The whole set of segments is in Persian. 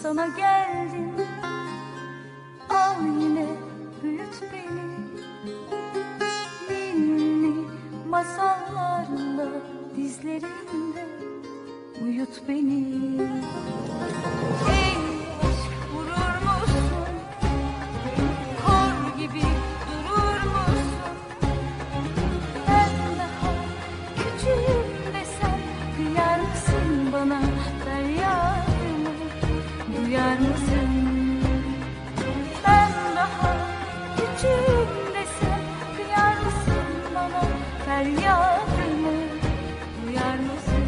Sana geldim, al yine büyüt beni. Ninni masallarla dizlerinde uyut beni. Ey aşk vurur musun? Kor gibi durur musun? Ben daha küçüğüm desem kıyar mısın bana feryadımı? Duyar mısın? Ben daha küçüğüm desem kıyar mısın bana feryadımı? Duyar mısın?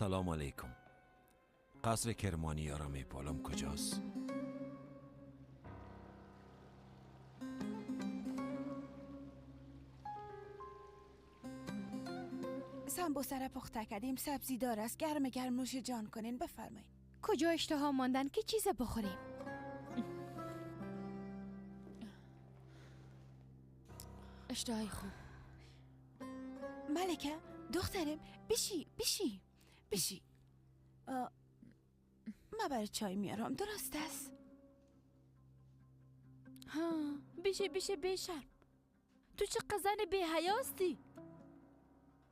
سلام علیکم. قصر کرمانی یارم پالم کجاست؟ سمبوسه را پخته کردیم، سبزی دار است، گرم گرم نوش جان کنین. بفرمایید. کجا اشتها ماندن که چیز بخوریم؟ اشتهای خوب. ملکه دخترم بشی بشی بشی. ما برای چای میارم، درست است؟ ها بشه بشه بشرم. تو چه قزن بی حیاستی؟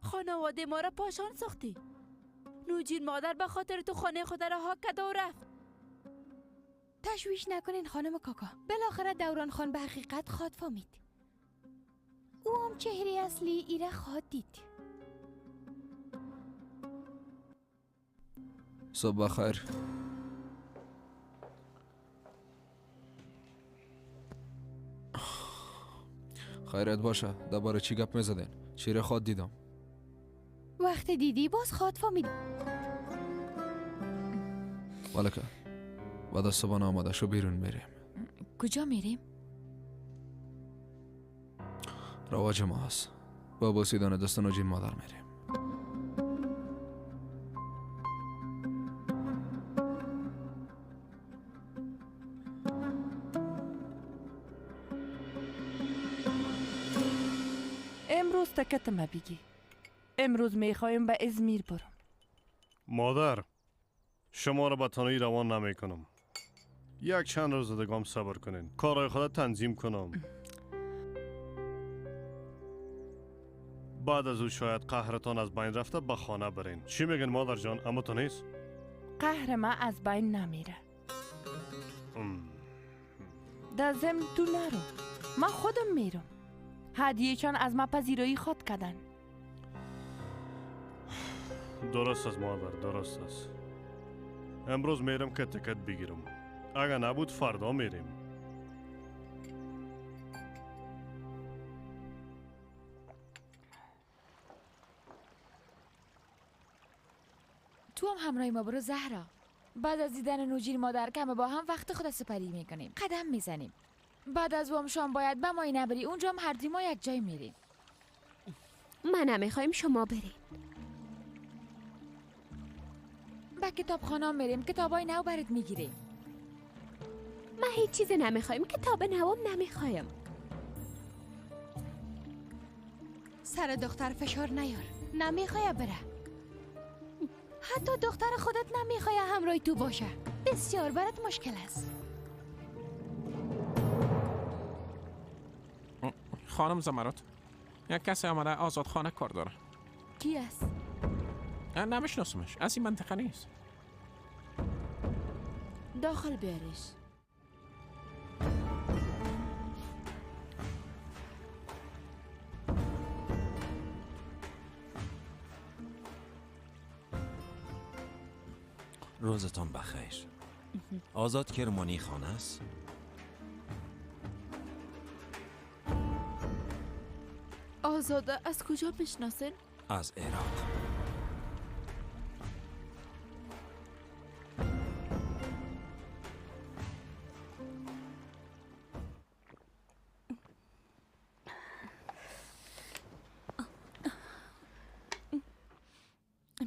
خانواده ما را پاشان ساختی. نوجین مادر به خاطر تو خانه خود را ها کرد و رفت. تشویش نکنین خانم کاکا، بالاخره دوران خان به حقیقت خواد فهمید. او هم چهره اصلی ایره خواد دید. صبح بخیر. خیرت باشه. درباره چی گپ میزدین؟ چهره خواد دیدم. وقتی دیدی باز خواد فهمید. ملکه بعد از صبحانه آماده شو بیرون میریم. کجا میریم؟ رواج ما هست. با بوسیدن دست نوجین مادر میریم. امروز تکت ما بگی. امروز میخوایم به ازمیر برم. مادر شما را به تنهایی روان نمی کنم. یک چند روز دیگه صبر کنین، کارهای خود تنظیم کنم. بعد از او شاید قهرتان از بین رفته به خانه برین. چی میگن مادر جان؟ اما تو نیست؟ قهر ما از بین نمیره. در ضمن تو نرو، من خودم میرم. هدیهشان از ما پذیرایی خواد کردن. درست است مادر، درست است. امروز میرم که تکت بگیرم. اگر نبود فردا میریم. تو هم همراه ما برو زهرا. بعد از دیدن نوجین مادر که با هم وقت خود سپری میکنیم، قدم میزنیم. بعد از وام شام باید به مای نبری، اونجا هم هر دوی ما یک جای میریم. من نمیخوایم شما برین. به کتابخانه میریم، کتابای نو برات میگیریم. من هیچ چیز نمیخوایم، کتاب نوام نمیخوایم. سر دختر فشار نیار، نمیخوای بره. حتی دختر خودت نمیخوای همراه تو باشه. بسیار برات مشکل است. خانم زمرد، یک کسی آمده آزادخانه کار داره. کی است؟ نمیشناسمش، از این منطقه نیست. داخل بیارش. روزتان بخیر. آزاد کرمانی خانه است؟ آزاده از کجا میشناسین؟ از عراق.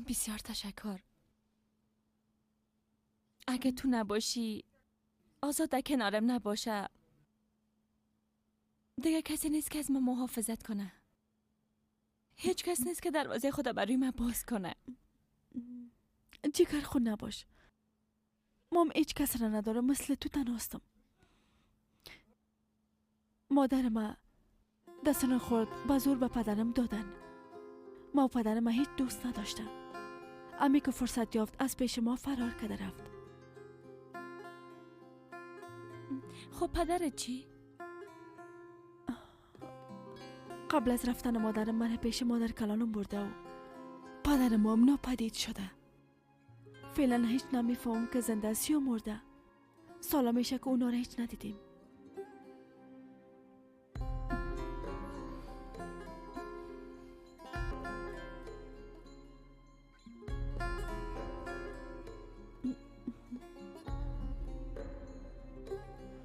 بسیار تشکر. اگه تو نباشی، آزاده کنارم نباشه، دیگه کسی نیست که از من محافظت کنه. هیچ کس نیست که دروازه خدا برای من باز کنه. جگر خون نباش، مام هیچ کس را ندارم، مثل تو تنهاستم. مادر ما دستان خورد به زور به پدرم دادن. ما و پدرم هیچ دوست نداشتن. امی که فرصت یافت از پیش ما فرار کرده رفت. خب پدرت چی؟ قبل از رفتن مادرم من پیش مادر کلانم برده و پدرم هم ناپدید شده. فعلا هیچ نمیفهم که زنده است یا مرده. سالا میشه که اونا را هیچ ندیدیم.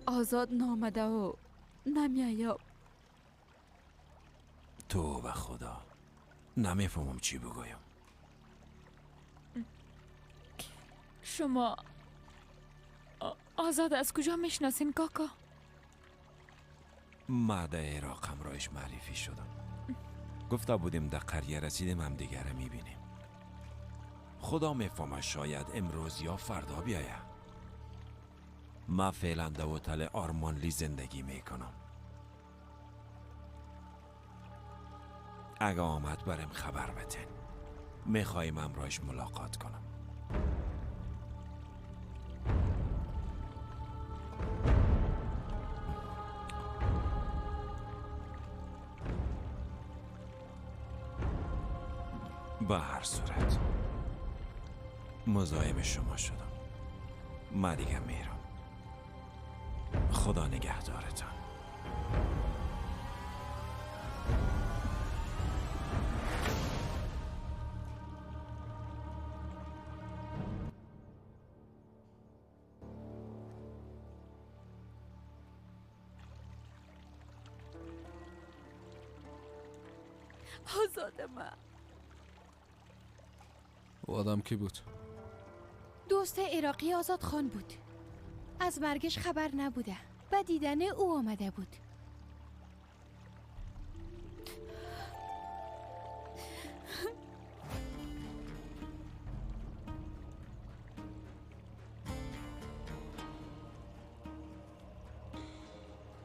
آزاد نامده و نمیایم. تو و خدا نمیفهمم چی بگویم. شما آزاد از کجا میشناسین کاکا؟ ما در عراق همراهش معرفی شدم. گفته بودیم در قریه رسیدیم هم دیگره میبینیم. خدا میفهمه شاید امروز یا فردا بیایه. ما فعلا در هتل آرمانلی زندگی میکنم. اگه آمد برم خبر بتن. میخوایم همراهش ملاقات کنم. به هر صورت مزاحم شما شدم. من دیگه میرم. خدا نگهدارتان. آزاد من. او آدم کی بود؟ دوست عراقی آزاد خان بود. از مرگش خبر نبوده. به دیدن او آمده بود.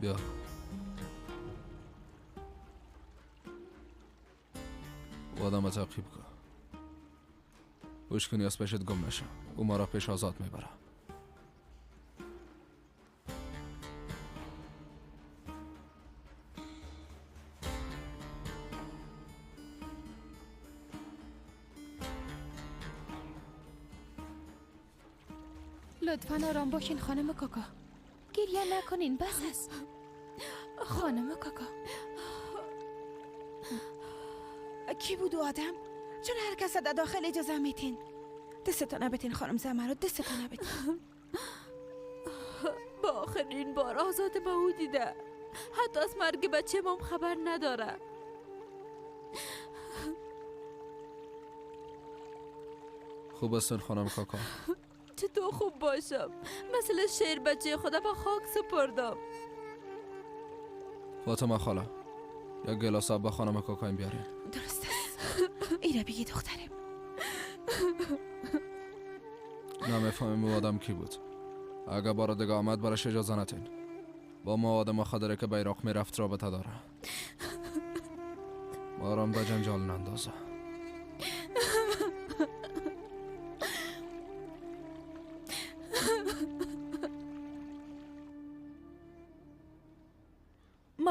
بیا. او آدم تعقیب کن. گوش کنی از پیشت گم نشه. او ما را پیش آزاد میبره. لطفاً آرام باشین خانم کاکا. گریه نکنین، بس است. خانم کاکا. کی بود او آدم؟ چون هر کس در داخل اجازه میتین. دستتان نبتین خانم زمرد، دستتان نبتین. با آخرین بار آزاد ما او دیده. حتی از مرگ بچه مام خبر نداره. خوب هستن خانم کاکا؟ چطور خوب باشم؟ مثل شیر بچه خدا با خاک سپردم. فاطمه خاله، یک گلاس آب به خانم کاکایم بیارین. درست است. ایره بگی دخترم. نمیفهمیم او آدم کی بود. اگه بار دیگه آمد برش اجازه نتین. با ما آدم خدره که به عراق میرفت رابطه داره. ما را به جنجال نندازه.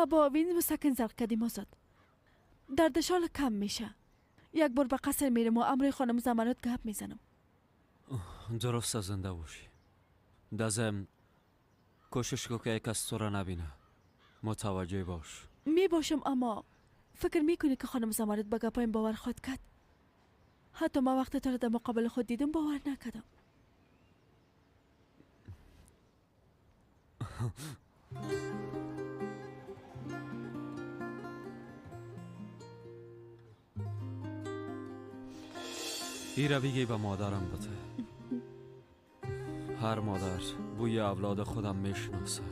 ما با آوین مسکن زرق کردیم آزاد. دردش حال کم میشه. یک بار به قصر میرم و امر خانم زمرد گپ میزنم. درست زنده باشی. دزم کوشش کو که کس تو را نبینه. متوجه باش. می باشم، اما فکر میکنی که خانم زمرد به گپایم باور خواهد کرد؟ حتی ما وقت تو را در مقابل خود دیدم باور نکردم. ایره بگی به مادرم بده. هر مادر بوی اولاد خودم میشناسه.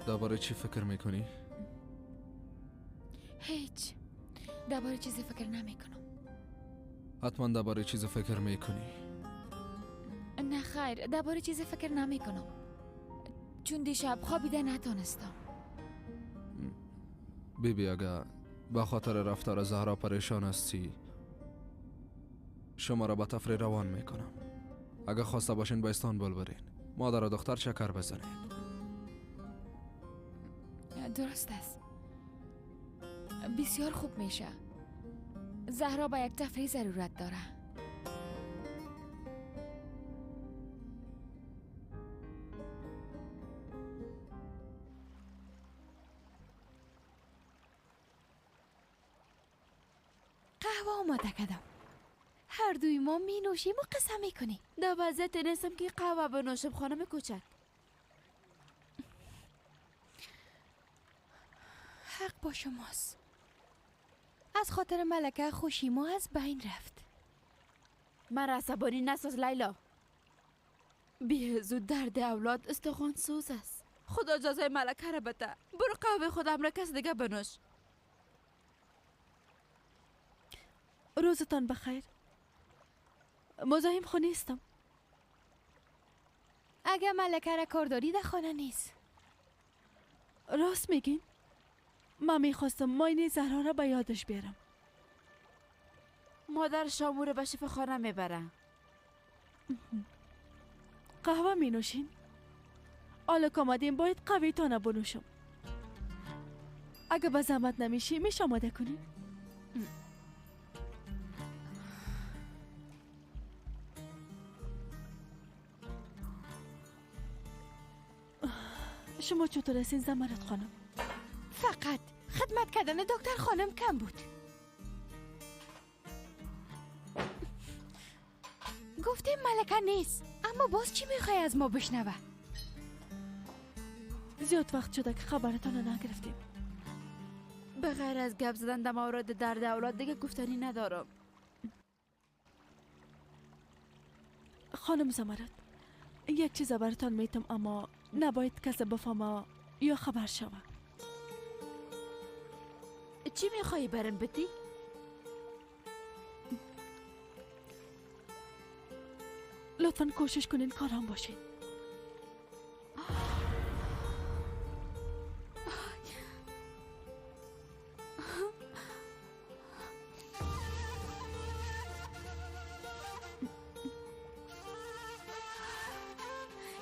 درباره چی فکر میکنی؟ هیچ، درباره چیزی فکر نمیکنم. حتما درباره چیزی فکر میکنی. نه خیر، درباره چیزی فکر نمیکنم، چون دیشب خوابیده نتانستم. بیبی اگه به خاطر رفتار زهرا پریشان هستی، شما را به تفریح روان میکنم. اگه خواسته باشین به استانبول برین، مادر و دختر چکر بزنین. درست است، بسیار خوب میشه. زهرا با یک تفریح ضرورت داره. قهوه آماده کردم. هر دوی ما می نوشیم و قصه می کنیم. در وضعیت نیستم که قهوه بنوشم خانم کوچک. حق با شماست. از خاطر ملکه خوشی ما از بین رفت. من عصبانی نساز لیلا. بیهزو درد اولاد استخوان سوز است. خدا جزای ملکه را بده. برو قهوه خودم را کس دیگه بنوش. روزتان بخیر. مزاحم خو نیستم. اگه ملکه را کارداری در خانه نیست. راست میگین؟ من میخواستم ماینه زهرا را به یادش بیارم. مادر شامو را به شفاخانه میبره. قهوه می نوشین؟ حالا که آمدیم باید قهوه تانه بنوشم. اگه به زحمت نمیشی میشه آماده کنی؟ شما چطور هستین زمرد خانم؟ فقط خدمت کردن دکتر خانم کم بود. گفتیم ملکه نیست، اما باز چی میخوای از ما بشنوه؟ زیاد وقت شده که خبرتان رو نگرفتیم. به غیر از گپ زدن در مورد درد اولاد دیگه گفتنی ندارم. خانم زمرد، یک چیز براتان میتم، اما نباید کسی بفهمه یا خبر شوه. چی میخوایی برم بدی؟ لطفا کوشش کنین کارم باشین.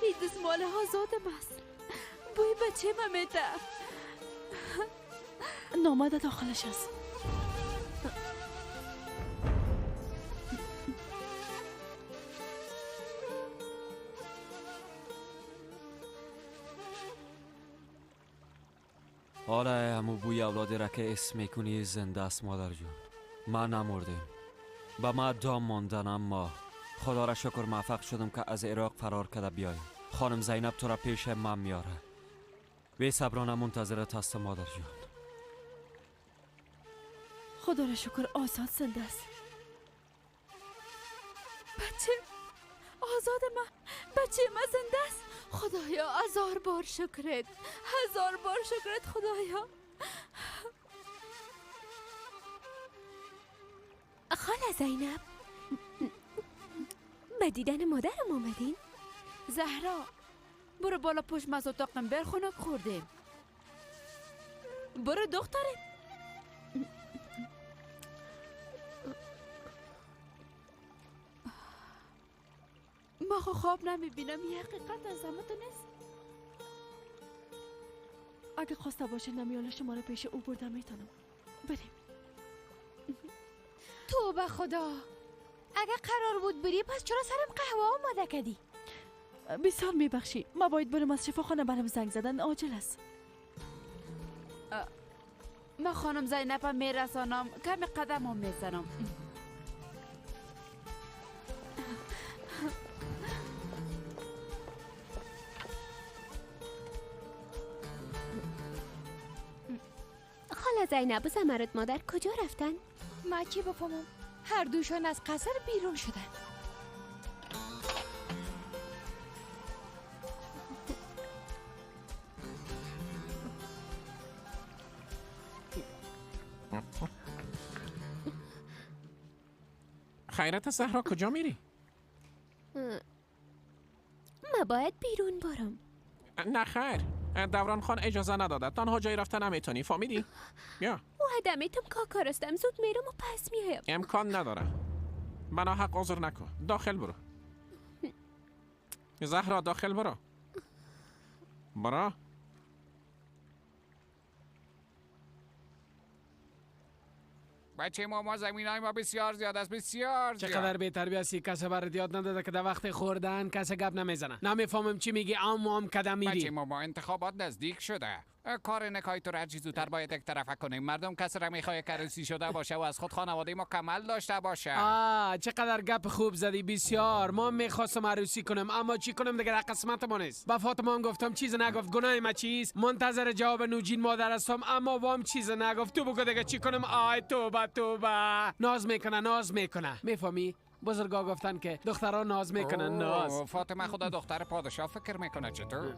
این دستماله ها زادم است. بوی بچه من میده. نامه داخلش است. حالا همو بوی اولاد را که اسم میکنی زنده است مادر جون. من نمردم، به ما دام ماندن، اما خدا را شکر موفق شدم که از عراق فرار کرده بیایم. خانم زینب تو را پیش من میاره. بی صبرانه منتظرت هستم مادر جون. خدا را شکر آزاد زنده است. بچه آزاد من، بچه من زنده است. خدایا هزار بار شکرت، هزار بار شکرت خدایا. خاله زینب، به دیدن مادرم آمدین؟ زهرا برو بالا پشت از اتاقم بر، خنک خوردیم. برو دختره. ما خواب نمیبینم، یه حقیقت از همه تو نیست. اگه خواسته باشه نمیاله شما رو پیش او بردم میتونم. بریم. توبه خدا، اگه قرار بود بری پس چرا سرم قهوه آماده کردی؟ بسیار میبخشی، ما باید برم از شفاخانه، برم زنگ زدن عاجل است. ما خانم زینب میرسانم، کمی قدم هم میزنم. خاله زینب و زمرد مادر کجا رفتن؟ ما چی بفهمم؟ هر دوشان از قصر بیرون شدن. خیرت زهرا کجا میری؟ ما باید بیرون برم. نه خیر، دوران خان اجازه نداده، تنها جای رفتن نمیتونی، فهمیدی؟ بیا. وعده میتم کاکار هستم، زود میرم و پس میایم. امکان نداره، بنا حق عذر نکن، داخل برو. زهرا داخل برو. برو. بچه ما زمین های ما بسیار زیاد است، بسیار زیاد. چقدر بی تربیت هستی، کسی برات یاد نداده که در وقت خوردن کسی گپ نمیزنه. نمیفهمم چی میگی، عمو هم کدام میری. بچه ما انتخابات نزدیک شده، کار نکای تو هر چی زودتر باید یک طرفه کنیم. مردم کسی را میخواد که عروسی شده باشه و از خود خانواده ما کمل داشته باشه. چقدر گپ خوب زدی، بسیار. ما میخواستم عروسی کنم اما چی کنم دیگه، در قسمت ما نیست. با فاطمه هم گفتم چیز نگفت، گناه ما چیست؟ منتظر جواب نوجین مادر هستم اما وام چیز نگفت. تو بگو دیگه چی کنم؟ آی توبه توبه. ناز میکنه، ناز میکنه، میفهمی؟ بزرگا گفتن که دخترها ناز میکنن. ناز. فاطمه خدا دختر پادشاه فکر میکنه چطور؟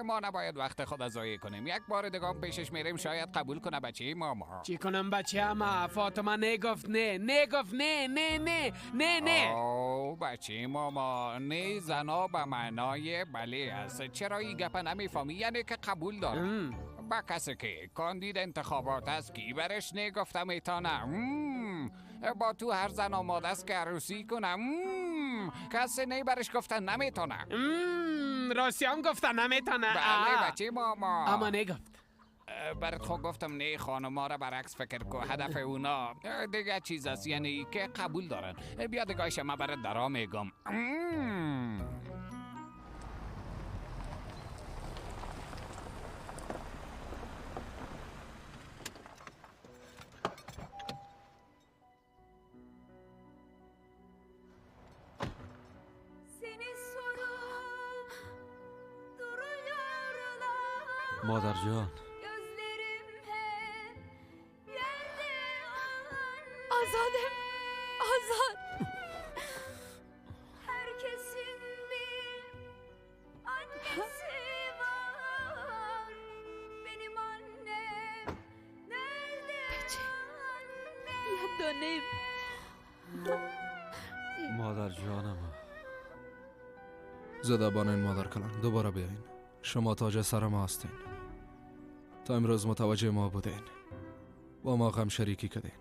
ما نباید وقت خود ضایع کنیم. یک بار دیگه هم پیشش میریم، شاید قبول کنه بچه ماما. چی کنم بچه اما؟ فاطمه نگفت نه، نگفت نه نه نه نه نه. او بچه ماما، نه زنا به معنای بله است. چرا این گپ نمیفهمی؟ یعنی که قبول داره. با کسی که کاندید انتخابات است کی برش نگفته میتونه. با تو هر زن آماده است که عروسی کنم. کسی نه برش گفته نمیتونه. راستی هم گفته نمیتونه. بله بچه ماما، اما نگفت. برات خود گفتم نه، خانوما را برعکس فکر کو، هدف اونا دیگه چیز است، یعنی که قبول دارن. بیا دیگه ما برات درا میگم. مادر جان، آزادم، آزاد. بچه یک دانه. مادر جانم، زده بانین مادر کلان، دوباره بیاین. شما تاج سر ما هستین. تا امروز متوجه ما بودین، با ما غم شریکی کردین.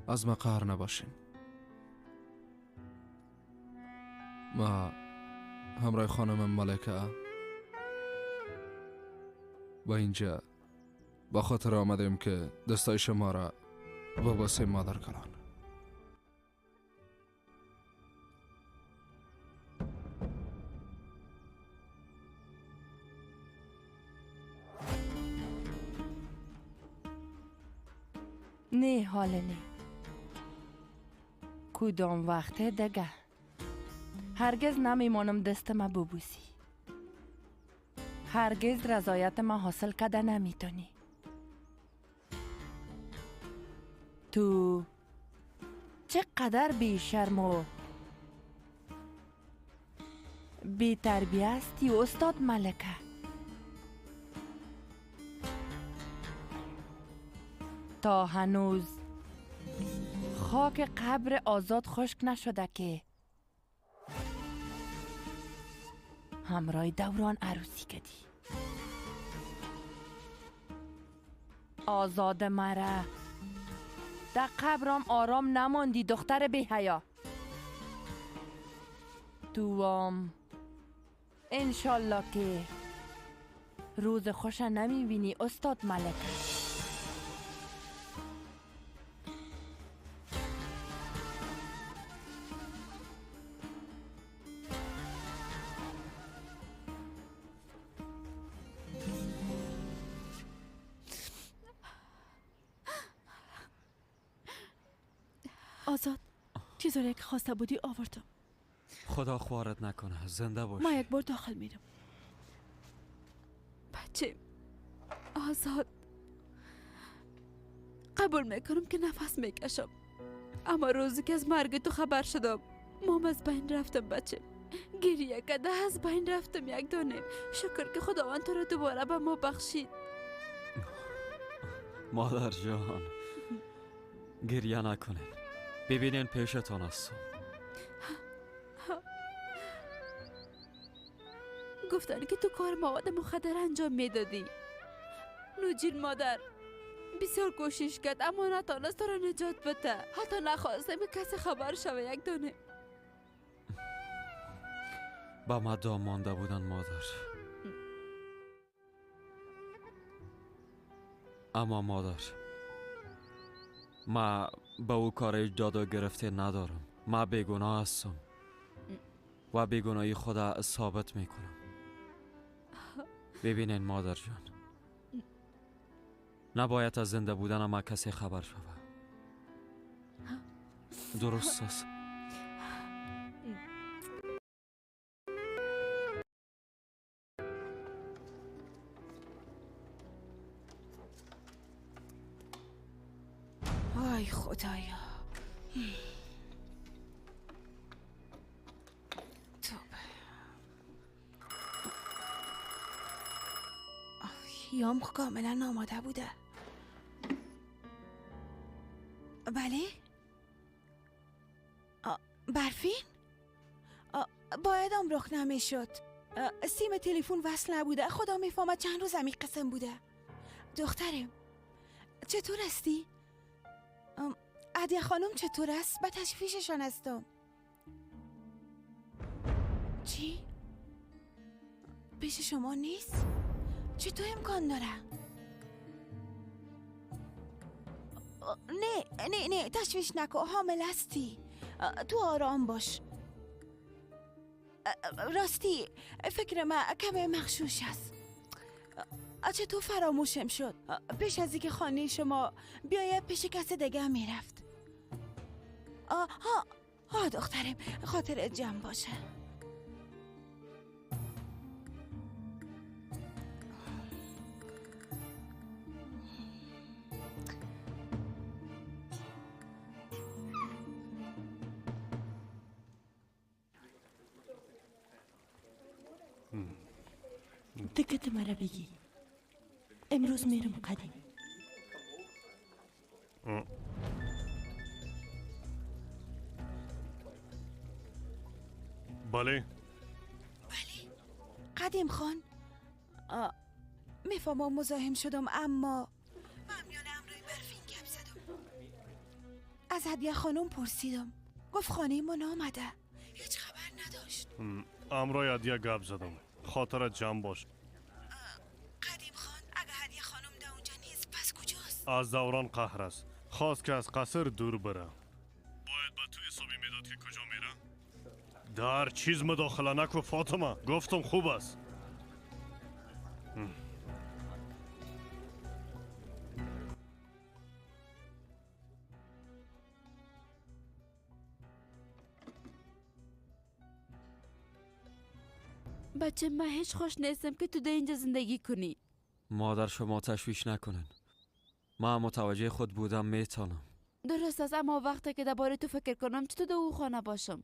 از ما قهر نباشین. ما همراه خانم ملکه با اینجا با خاطر آمدیم که دستای شما را ببوسیم مادر کلان. نه حال نه، کدام وقت دیگه هرگز نمیمانم دست ما ببوسی. هرگز رضایت ما حاصل کده نمیتونی. تو چقدر بی شرم و بی تربیه هستی استاد ملکه. تا هنوز خاک قبر آزاد خشک نشده که همراه دوران عروسی کدی. آزاد مرا در قبرم آرام نماندی دختر بی حیا. توام انشالله که روز خوش نمی بینی استاد ملکه. آزاد، چیزایی که خواسته بودی آوردم. خدا خوارت نکنه، زنده باش. ما یک بار داخل میرم. بچه آزاد، قبول میکنم که نفس میکشم، اما روزی که از مرگ تو خبر شدم مام از بین رفتم. بچه گریه کرده از بین رفتم یک دانه. شکر که خداوند تو را دوباره به ما بخشید. مادر جان گریه نکنین، ببینین پیشتان هستم. گفتن که تو کار مواد مخدر انجام میدادی. نوجین مادر بسیار کوشش کرد اما نتانست تو را نجات بده. حتی نخواستم که کسی خبر شوه یک دانه. با ما دام مانده بودن مادر. اما مادر ما به او کار دادا گرفته ندارم. ما بیگناه هستم و بیگناهی خدا ثابت میکنم. ببینین مادر جان، نباید از زنده بودن ما کسی خبر شود. درست است. آی خدایا، توبه. یام کاملا آماده بوده. بله؟ برفین؟ باید آمرخ نمیشد. سیم تلفن وصل نبوده. خدا میفهمد چند روز همی قسم بوده. دخترم چطور هستی؟ عدیه خانم چطور است؟ به تشویششان هستم. چی؟ پیش شما نیست؟ چطور امکان داره؟ نه نه نه، تشویش نکن، حامل هستی، تو آرام باش. راستی فکر من کمی مغشوش است. چطور فراموشم شد؟ پیش از اینکه خانه شما بیاید پیش کس دیگه میرفت. ها دخترم، خاطرت جمع باشه. تکت مرا بگی. امروز میرم قدیم. بله بله قدیم خان، میفهمم مزاحم شدم، اما من میان امروی برفین گپ زدم. از هدیه خانم پرسیدم، گفت خانه ما نامده، هیچ خبر نداشت. امروی هدیه گپ زدم، خاطرت جمع باش. قدیم خان، اگه هدیه خانم در اونجا نیست پس کجاست؟ از دوران قهر است، خواست که از قصر دور بره. باید به تو حسابی میداد که کجا میره. در چیز مداخله نکو فاطمه، گفتم خوب است. بچه من هیچ خوش نیستم که تو در اینجا زندگی کنی. مادر شما تشویش نکنن، من متوجه خود بودم میتونم. درست است، اما وقتی که درباره تو فکر کنم چطور در او خانه باشم؟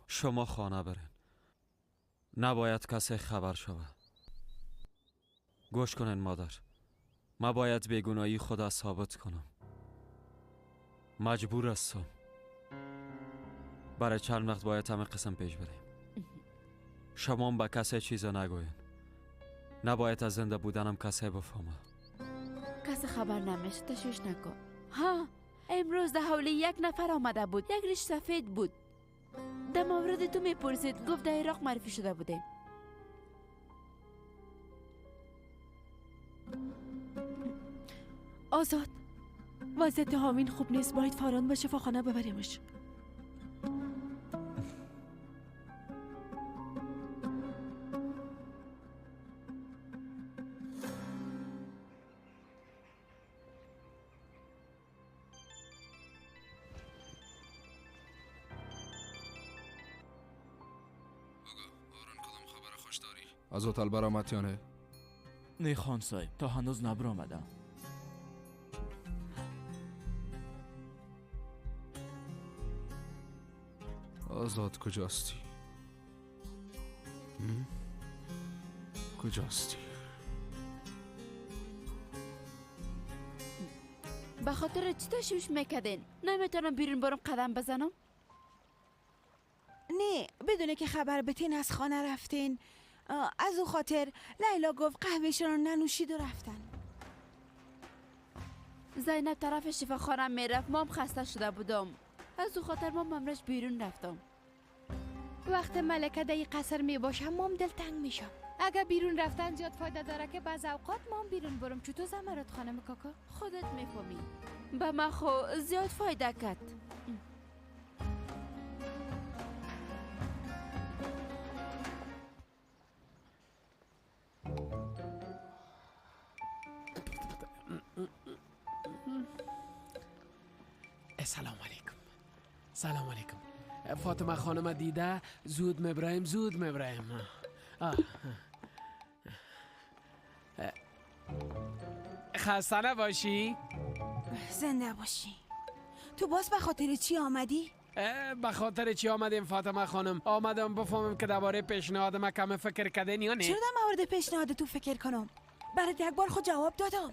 شما خانه برین، نباید کسی خبر شود. گوش کنین مادر، ما باید بیگناهی خدا ثابت کنم. مجبور هستم. برای چند وقت باید همه قسم پیش بریم. شما به کسی چیز نگوین. نباید از زنده بودنم کسی بفهمه. کسی خبر نمیشه، تشویش نکن. ها، امروز در حوله یک نفر آمده بود، یک ریش سفید بود. در مورد تو میپرسید، گفت در عراق معرفی شده بودیم. آزاد، وضعیت هاوین خوب نیست، باید فوراً به شفاخانه ببریمش. از هتل برآمد یا نه؟ نه خان صاحب، تا هنوز نبرآمدم. آزاد کجاستی؟ کجاستی؟ به خاطر چی تشویش میکردین؟ نمیتونم بیرون برم قدم بزنم؟ نه، بدونه که خبر بتین از خانه رفتین. از او خاطر لیلا گفت قهوه‌ش را ننوشید و رفتن. زینب طرف شفاخانه میرفت، مام خسته شده بودم. از او خاطر ما ممرش بیرون رفتم. وقت ملکه در قصر می باشم مام دلتنگ میشم. اگه بیرون رفتن زیاد فایده داره که بعض اوقات مام بیرون برم. چطور زمرد خانم کاکا؟ خودت میفهمی. به من خو زیاد فایده کرد. سلام علیکم. سلام علیکم. فاطمه خانم دیده، زود میبرایم، زود میبرایم. خسته نباشی؟ زنده باشی. تو باز به خاطر چی آمدی؟ به خاطر چی آمدیم فاطمه خانم؟ آمدم بفهمم که درباره پیشنهاد ما کم فکر کردین یا نه؟ چرا در مورد پیشنهاد تو فکر کنم؟ برات یک بار خود جواب دادم.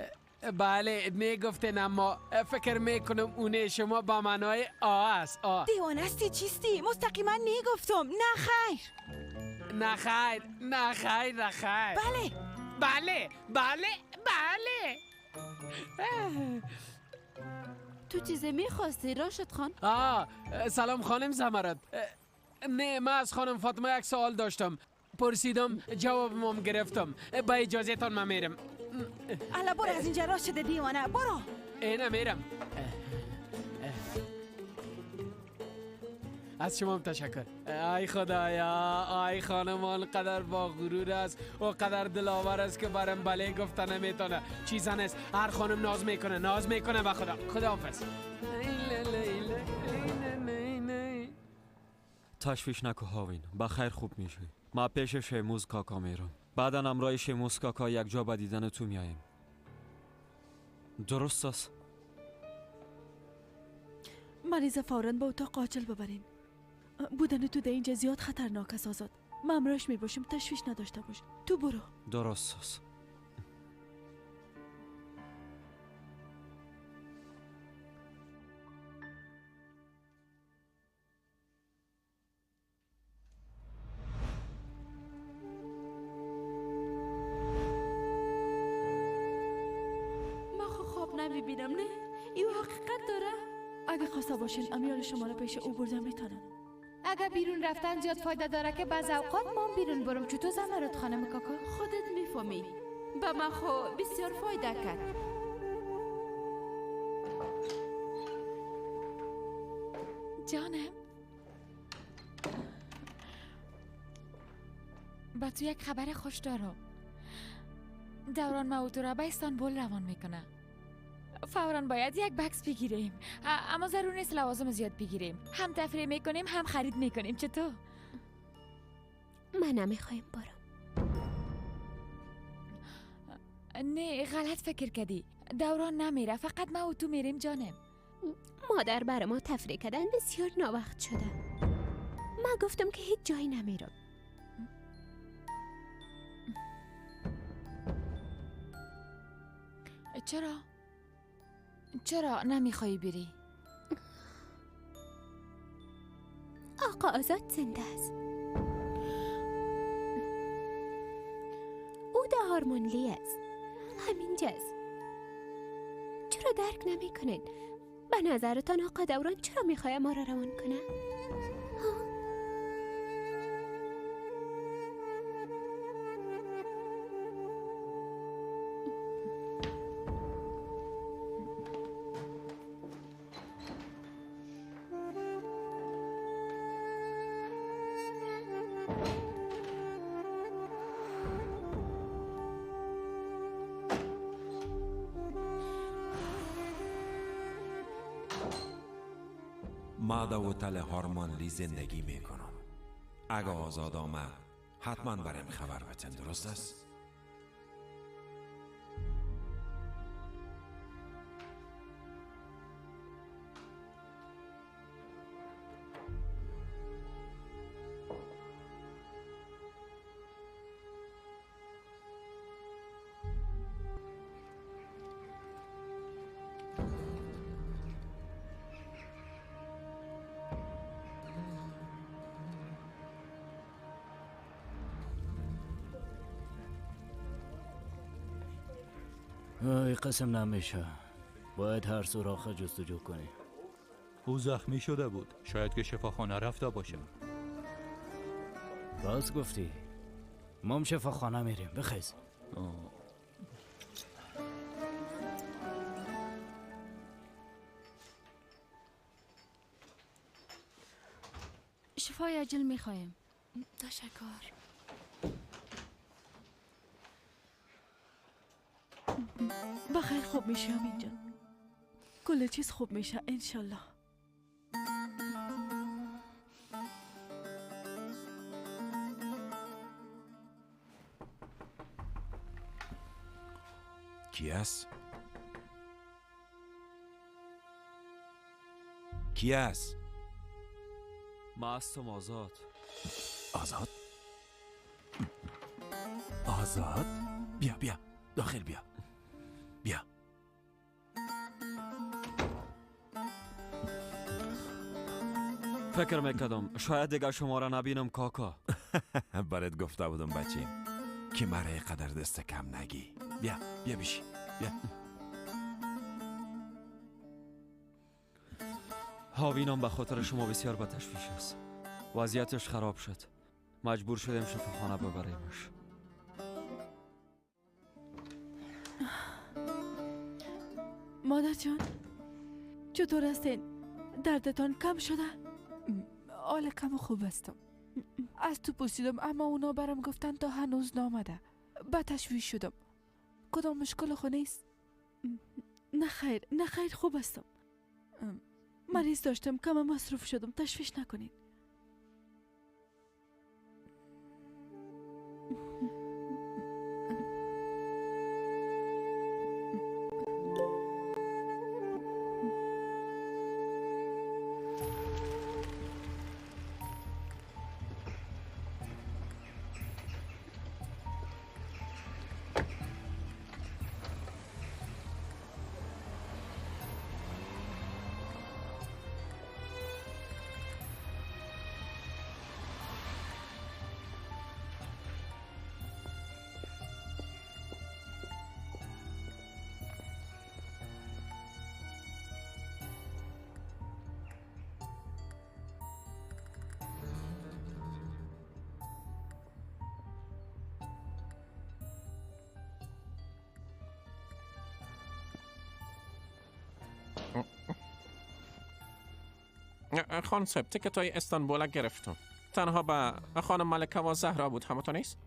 بله میگفتین، اما فکر میکنم اونه شما با معنای آ است. آ دیوانه هستی چیستی؟ مستقیما نیگفتم. نه خیر، نه خیر، نه خیر، نه خیر. بله بله بله بله. تو چیزی میخواستی راشد خان؟ سلام خانم زمرد. نه، من از خانم فاطمه یک سوال داشتم، پرسیدم، جوابم گرفتم. با اجازه تان من میرم. الا برو از اینجا راشد دیوانه، برو. اینه میرم. از شما هم تشکر. ای خدایا، ای خانم آنقدر با غرور است و قدر دلاور است که برم بله گفته نمیتونه. چیزا نیست، هر خانم ناز میکنه، ناز میکنه به خدا. خداحافظ. تشویش نکو هاوین، بخیر خوب میشی. ما پیش شیموز کاکا میرم، بعدا همراه شیموز کاکا یک جا به دیدن تو میاییم. درست است؟ مریض فوراً به اتاق عاجل ببرین. بودن تو در اینجا زیاد خطرناک است آزاد. ما همراهش میباشیم، تشویش نداشته باش. تو برو. درست است. ما خو خواب نمیبینم. نه، این حقیقت داره. اگه خواسته باشین امیال شما را پیش او بردم میتونم. اگه بیرون رفتن زیاد فایده داره که بعض اوقات مام بیرون برم. چطور زمرد خانم کاکا؟ خودت میفهمی. به من خو بسیار فایده کرد. جانم، با تو یک خبر خوش دارم. دوران ما تو را به استانبول روان میکنه. فوراً باید یک بکس بگیریم، اما ضرور نیست لوازم زیاد بگیریم. هم تفریح میکنیم هم خرید میکنیم. چطور؟ من نمیخوایم برم. نه، غلط فکر کردی. دوران نمیره، فقط ما و تو میریم جانم. مادر برای ما تفریح کردن بسیار ناوقت شده. من گفتم که هیچ جایی نمیرم. چرا؟ چرا نمیخوایی بری؟ آقا آزاد زنده است. او در هارمونلی است. همینجاست. چرا درک نمی کنید؟ به نظرتان آقا دوران چرا میخواه ما را روان کنه؟ ها؟ ما در هتل هارمانلی زندگی میکنم. اگه آزاد آمد حتما برم خبر بتن، درست است؟ ای قسم نمیشه، باید هر سوراخ جستجو کنی. او زخمی شده بود، شاید که شفاخانه رفته باشه. راست گفتی، ما هم شفاخانه میریم. بخیز. شفای عاجل میخوایم. تشکر. بخیر خوب میشه امین جان، کل چیز خوب میشه انشالله. کی است؟ کی است؟ ما هستم آزاد. آزاد؟ آزاد؟ بیا بیا داخل بیا بیا. فکر میکردم شاید دیگر شما را نبینم کاکا. برات گفته بودم بچه که مرا قدر دست کم نگی. بیا بیا بشی بیا. هاوینام به خاطر شما بسیار به تشویش است. وضعیتش خراب شد، مجبور شدیم شفاخانه ببریمش. مادر جان چطور هستین؟ دردتان کم شده؟ حال کم خوب هستم. از تو پرسیدم اما اونا برام گفتن تا هنوز نامده. به تشویش شدم. کدام مشکل خو نیست؟ نه خیر نه خیر، خوب هستم. مریض داشتم کم مصروف شدم، تشویش نکنین. خان صاحب تکت های استانبول گرفتم. تنها به خانم ملکه و زهرا بود، همونطور نیست؟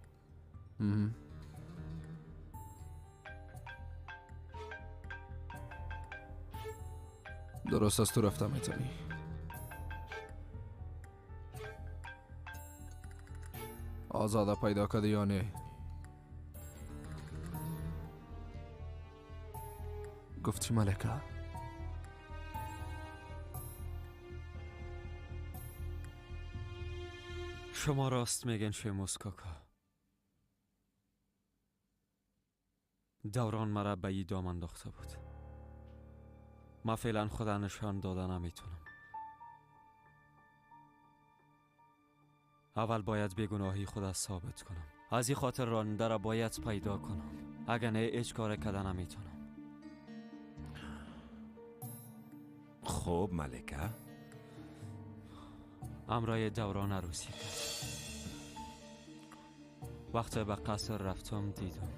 درست از تو رفتم میتونی. آزاده پیدا کردی یا نه؟ گفتی ملکه؟ شما راست میگن شیموس کاکا. دوران مرا به ای دام انداخته بود. ما فعلا خدا نشان داده نمیتونم. اول باید بیگناهی خود ثابت کنم. از این خاطر راننده را باید پیدا کنم. اگر نه هیچ کار کده نمیتونم. خب ملکه، امرای دوران عروسی کرد. وقتی به قصر رفتم دیدم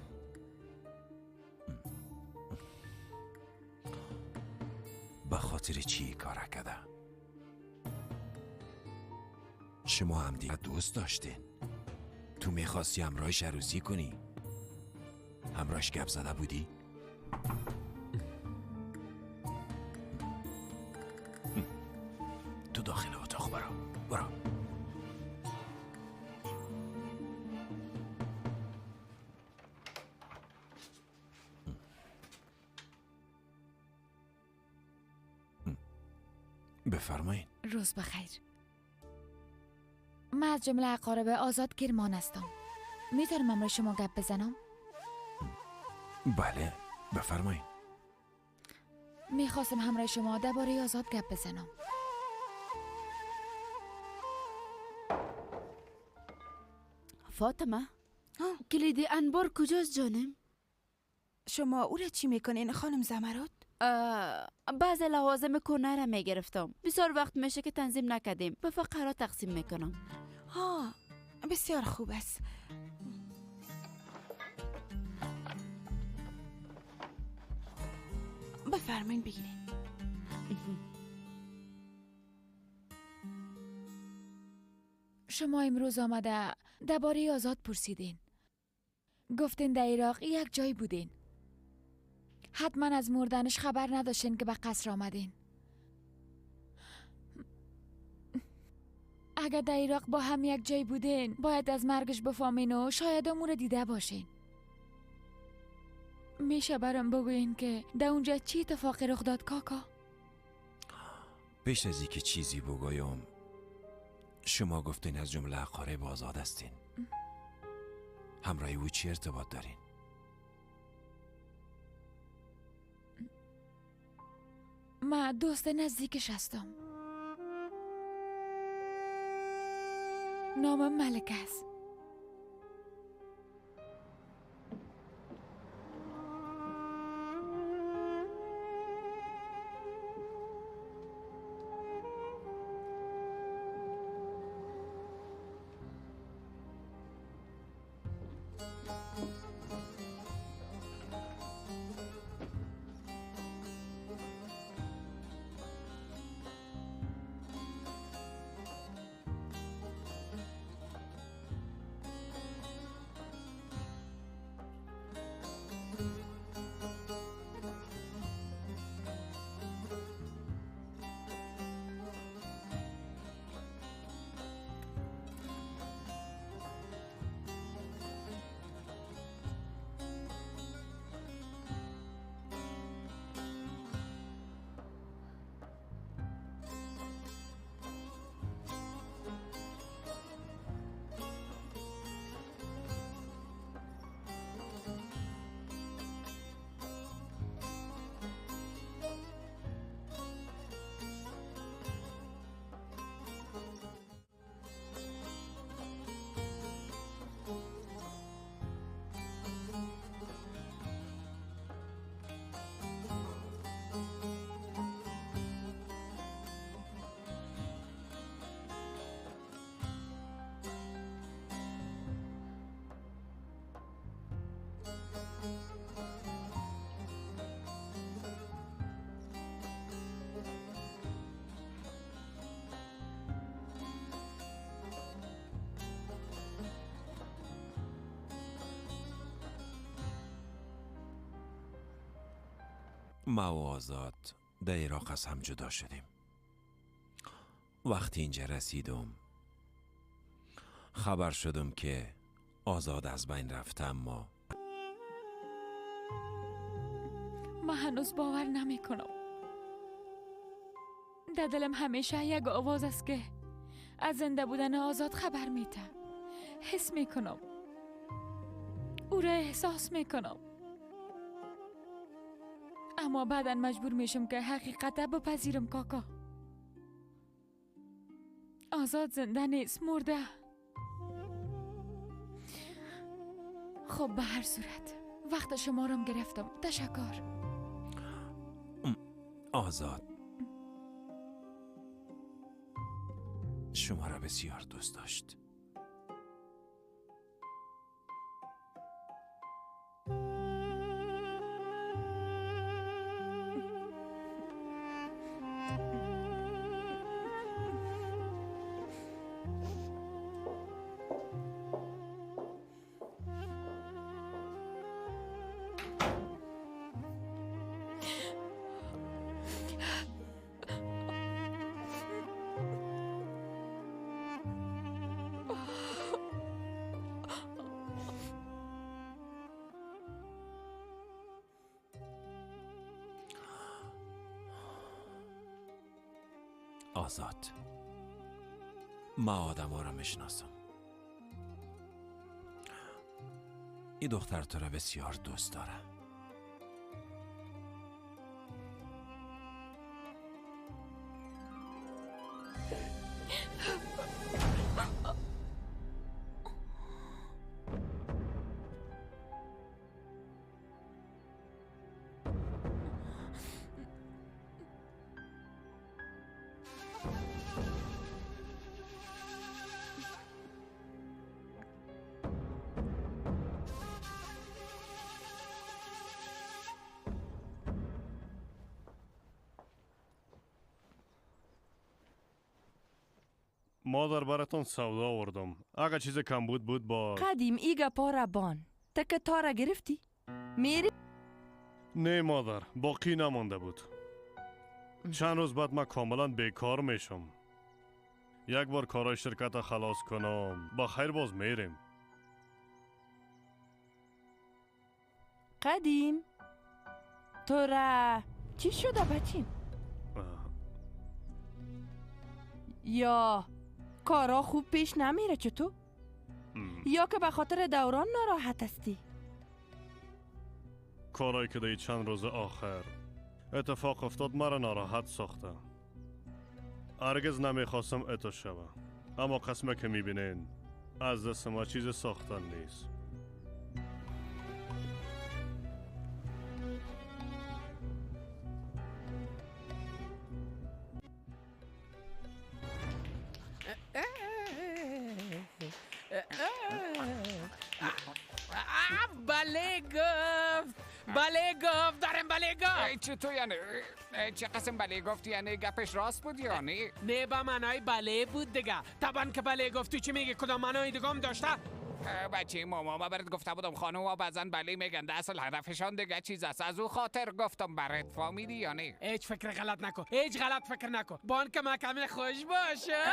به خاطر چی کار کرده؟ شما هم دیگه دوست داشتین. تو میخواستی همراهش عروسی کنی؟ همراهش گپ زده بودی؟ تو داخل اتاق برو. برو. بفرمایین. روز بخیر. من از جمله اقارب آزاد کرمان هستم. میتونم امروز شما گپ بزنم؟ بله بفرمایین. میخواستم همراه شما درباره آزاد گپ بزنم. فاطمه، کلید انبار کجاست جانم؟ شما او را چی میکنین خانم زمرد؟ بعض لوازم کنه را میگرفتم. بسیار وقت میشه که تنظیم نکردیم. به فقرا تقسیم میکنم. ها بسیار خوب است. بفرمایین بگیرین. شما امروز آمده درباره آزاد پرسیدین. گفتین در عراق یک جای بودین. حتما از مردنش خبر نداشتین که به قصر آمدین. اگر در عراق با هم یک جای بودین باید از مرگش بفهمین و شاید امو رو دیده باشین. میشه برام بگوین که در اونجا چی اتفاقی رخ داد کاکا؟ پیش از اینکه چیزی بگویم، شما گفتین از جمله اقارب آزاد هستین. همراه او چی ارتباط دارین؟ من دوست نزدیکش هستم. نامم ملکه است. ما و آزاد در عراق از هم جدا شدیم. وقتی اینجا رسیدم خبر شدم که آزاد از بین رفته، اما من هنوز باور نمی کنم. در دلم همیشه یک آواز است که از زنده بودن آزاد خبر میده. حس میکنم، او را احساس میکنم، اما بعدا مجبور میشم که حقیقت بپذیرم. کاکا آزاد زنده نیست، مرده. خب به هر صورت وقت شما رم گرفتم، تشکر. آزاد شما را بسیار دوست داشت. آزاد، ما آدم ها را میشناسم. این دختر تو را بسیار دوست داره. مادر براتون سودا آوردم. اگه چیز کم بود بود با قدیم ای گپا را بان تک تارا گرفتی میری؟ نه مادر، باقی نمانده بود. چند روز بعد من کاملا بیکار میشم. یک بار کارای شرکت خلاص کنم با خیر باز میریم. قدیم تو را چی شده بچیم؟ یا کارا خوب پیش نمیره چطور؟ یا که به خاطر دوران ناراحت هستی؟ کارایی که در چند روز آخر اتفاق افتاد مرا ناراحت ساخته. هرگز نمیخواستم اتو شوه، اما قسمه که میبینین از دست ما چیز ساختن نیست. بله گفت، بله گفت، دارم بله گفت. چطور یعنی؟ چه قسم بله گفت؟ یعنی گپش راست بود یا نه؟ نه با معنای بله بود دیگه. طبعا که بله گفت. تو چی میگی؟ کدام معنای دیگه هم داشته؟ بچه ماما ما برات گفته بودم خانوما بعضا بله میگن، اصل هدفشان دیگه چیز است. از او خاطر گفتم برات، فهمیدی یا نه؟ هیچ فکر غلط نکن، هیچ غلط فکر نکن. بانک مکمل خوش باشه.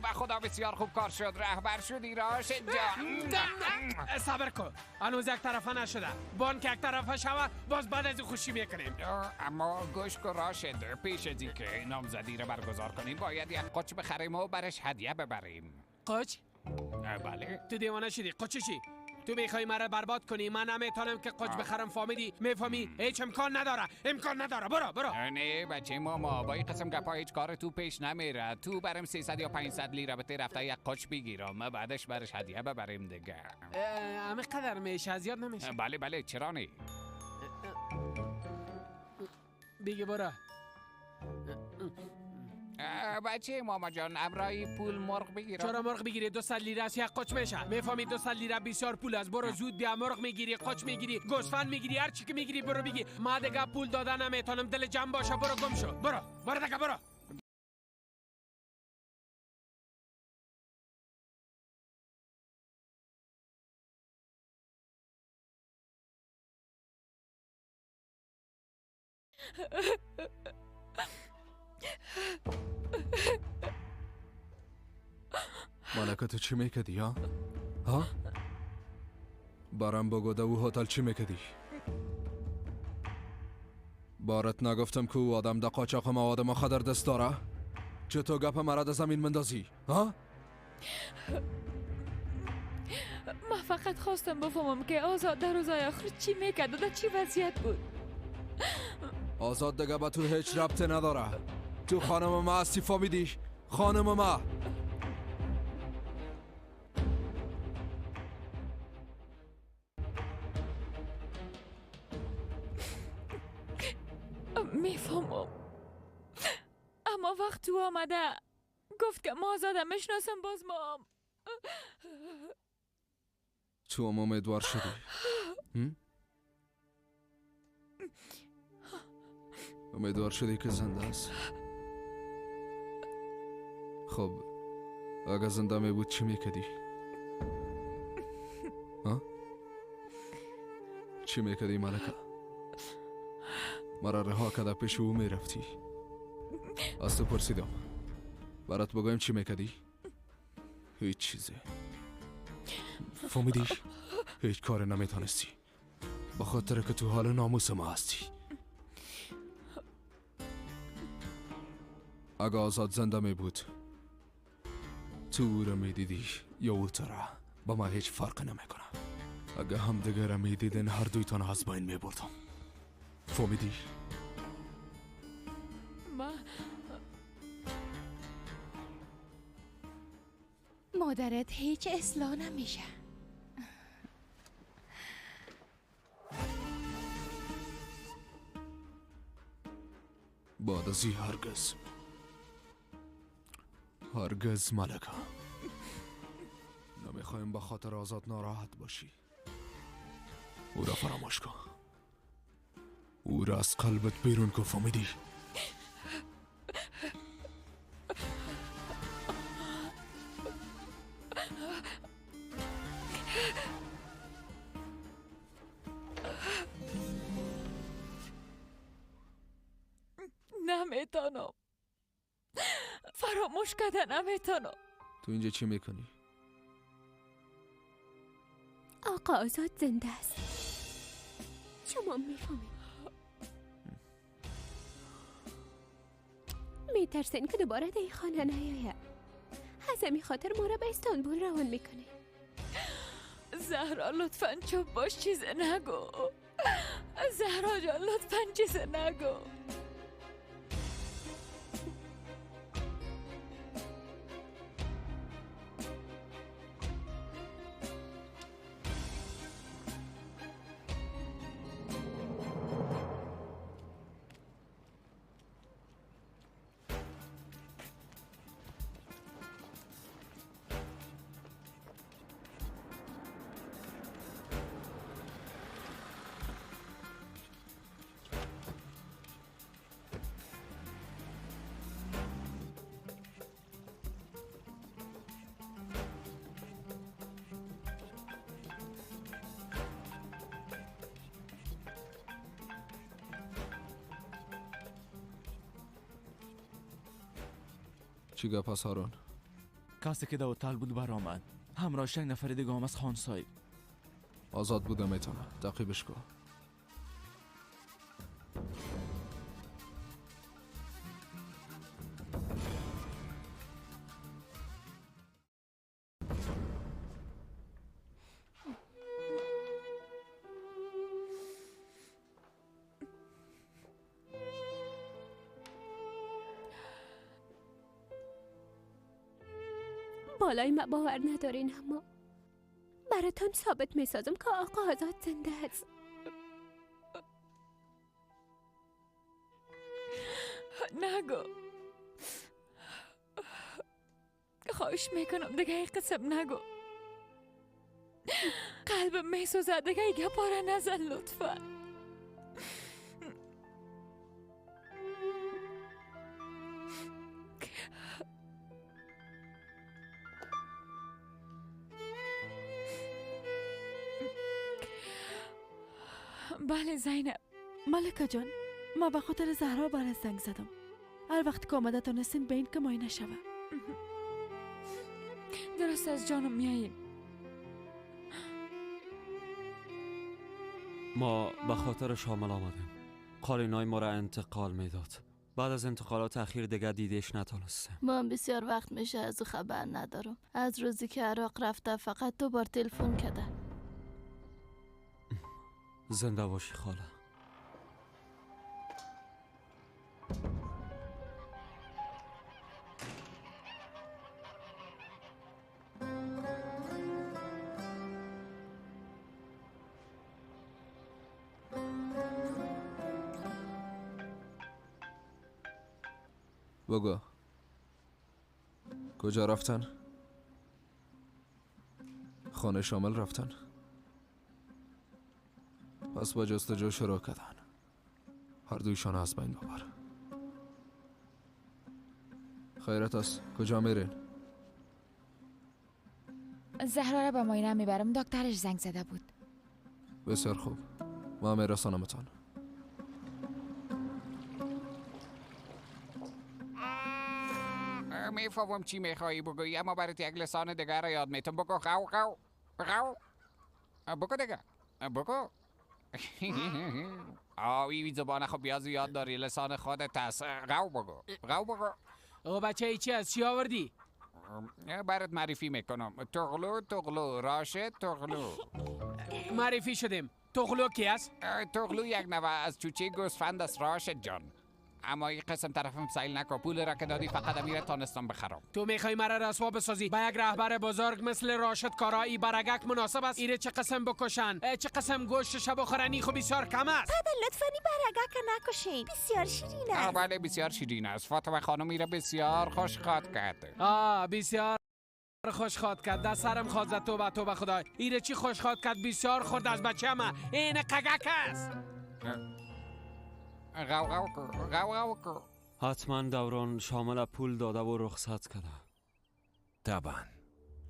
به خدا بسیار خوب کار شد، رهبر شدی راشد جان. صبر کن، هنوز یک طرفه نشده. بانک یک طرفه شوه باز بعد از خوشی میکنیم. اما گوش کن راشد، پیش از اینکه نامزدی رو برگزار کنیم باید یک قوچ بخریم و برش هدیه ببریم. قوچ؟ بله. تو دیوانه شدی؟ قوچ چی؟ تو میخوای مرا برباد کنی؟ من نمیتونم که قوچ بخرم، فهمیدی؟ میفهمی؟ هیچ امکان نداره، امکان نداره. برو برو. نه بچه ماما، با این قسم گپا هیچ کار تو پیش نمیره. تو برم 300 یا 500 لیره بته رفته یک قوچ بگیرم، بعدش برش هدیه ببریم دیگه. همه قدر میشه، زیاد نمیشه. بله بله، چرا نه؟ بگی برو. بچه ماما جان، امرای پول مرغ بگیرم. چرا مرغ بگیری؟ 200 لیره است، یک قوچ میشه. میفهمی؟ 200 لیره بسیار پول است. برو زود بیا، مرغ میگیری، قوچ میگیری، گوسفند میگیری، هر چی که میگیری برو بگی. ما دیگه پول دادن نمیتونم، دل جمع باشه. برو گم شو، برو برو دیگه، برو. ملکه تو چی میکدی ها؟ ها؟ برام بگو در او هتل چی میکدی؟ بارت نگفتم که او آدم در قاچاق مواد مخدر دست داره؟ چطور گپ مرا در زمین مندازی؟ ها؟ من فقط خواستم بفهمم که آزاد در روزای آخر چی میکرد و در چی وضعیت بود. آزاد دیگه به تو هیچ ربطی نداره. تو خانم ما هستی، فهمیدی؟ خانم ما. میفهمم، اما وقت تو آمده گفت که ما آزادم میشناسم، باز ما تو هم امیدوار شدی؟ امیدوار شدی که زنده است؟ خب اگه زنده می بود چی میکردی؟ ها؟ چی میکردی ملکه؟ مرا رها کرده پیش او میرفتی. از تو پرسیدم برات بگویم چی میکردی؟ هیچ چیزی. فهمیدی؟ هیچ کار نمیتونستی، به خاطر که تو حال ناموس ما هستی. اگه آزاد زنده می بود تو او را می دیدی یا او تو را، با ما هیچ فرق نمیکنه. اگه هم دیگه را می دیدن هر دویتان از بین می بردم. فهمیدی؟ مادرت هیچ اصلاح نمیشه. بعد از این هرگز هرگز ملکه نمیخوایم به خاطر آزاد ناراحت باشی. او را فراموش کن، او را از قلبت بیرون کن. فهمیدی؟ نمیتونم فراموش کرده، نمیتونم. تو اینجا چی میکنی؟ آقا آزاد زنده است. شما میفهمید. میترسین که دوباره در این خانه نیاید. از همین خاطر ما را به استانبول روان میکنه. زهرا لطفا چوب باش، چیز نگو. زهرا جان لطفا چیز نگو. چی گپ است هارون؟ کسی که در هتل بود برآمد، همراهش یک نفر دیگه هم از خان صاحب. آزاد بوده میتونه، تعقیبش کن. بالای ما باور ندارین، اما براتان ثابت میسازم که آقا آزاد زنده است. نگو، خواهش میکنم دیگه این قسم نگو. قلبم میسوزد، دیگه این گپا را نزن لطفا. بله زینب. ملکه جان، ما به خاطر زهرا برای زنگ زدم. هر وقت که آمده تانستین به این که ماینه شوه. درست از جانم میاییم. ما به خاطر شامل آمدیم. قالینای ما را انتقال میداد. بعد از انتقالات اخیر دیگه دیدش نتونستم. من بسیار وقت میشه از او خبر ندارم. از روزی که عراق رفته فقط 2 بار تلفن کرده. زنده باشی خاله. بگو کجا رفتن؟ خانه شامل رفتن؟ پس با جستجو شروع کردن. هر دویشان از بین ببر. خیرت است، کجا میرین؟ زهرا را به معاینه میبرم، دکترش زنگ زده بود. بسیار خوب، ما میرسانمتان. میفهمم چی میخوایی بگویی، اما برات یک لسان دیگر را یاد میتم. بگو غو غو غو، بگو دیگه، بگو. آوی زبان خب بیاز یاد داری، لسان خودت است. غو بگو، غو بگو. او بچه ای چی از چی آوردی؟ برات معرفی میکنم. تغلو تغلو راشد تغلو. معرفی شدیم. تغلو کی است؟ تغلو یک نوع از چوچه گوسفند است راشد جان. اما این قسم طرفم سیل نکن، پول را که دادی فقط امیره تانستم بخرم. تو میخوای مرا رسوا بسازی با یک رهبر بزرگ مثل راشد کارایی برگک مناسب است؟ ایره چه قسم بکشن، چه قسم گوشتش بخورن، این خب بسیار کم است. پدر لطفاً این برگک نکشین، بسیار شیرین است. بله بسیار شیرین است. فاطمه خانم ایره بسیار خوش خواد کرد. بسیار خوش خواد کرد. دست سرم خواد زد. توبه توبه خدای، ایره چی خوش خواد کرد، بسیار خورد از بچه ما. این قگک است. غو غو غو غو. حتما دوران شامل پول داده و رخصت کرده. طبعا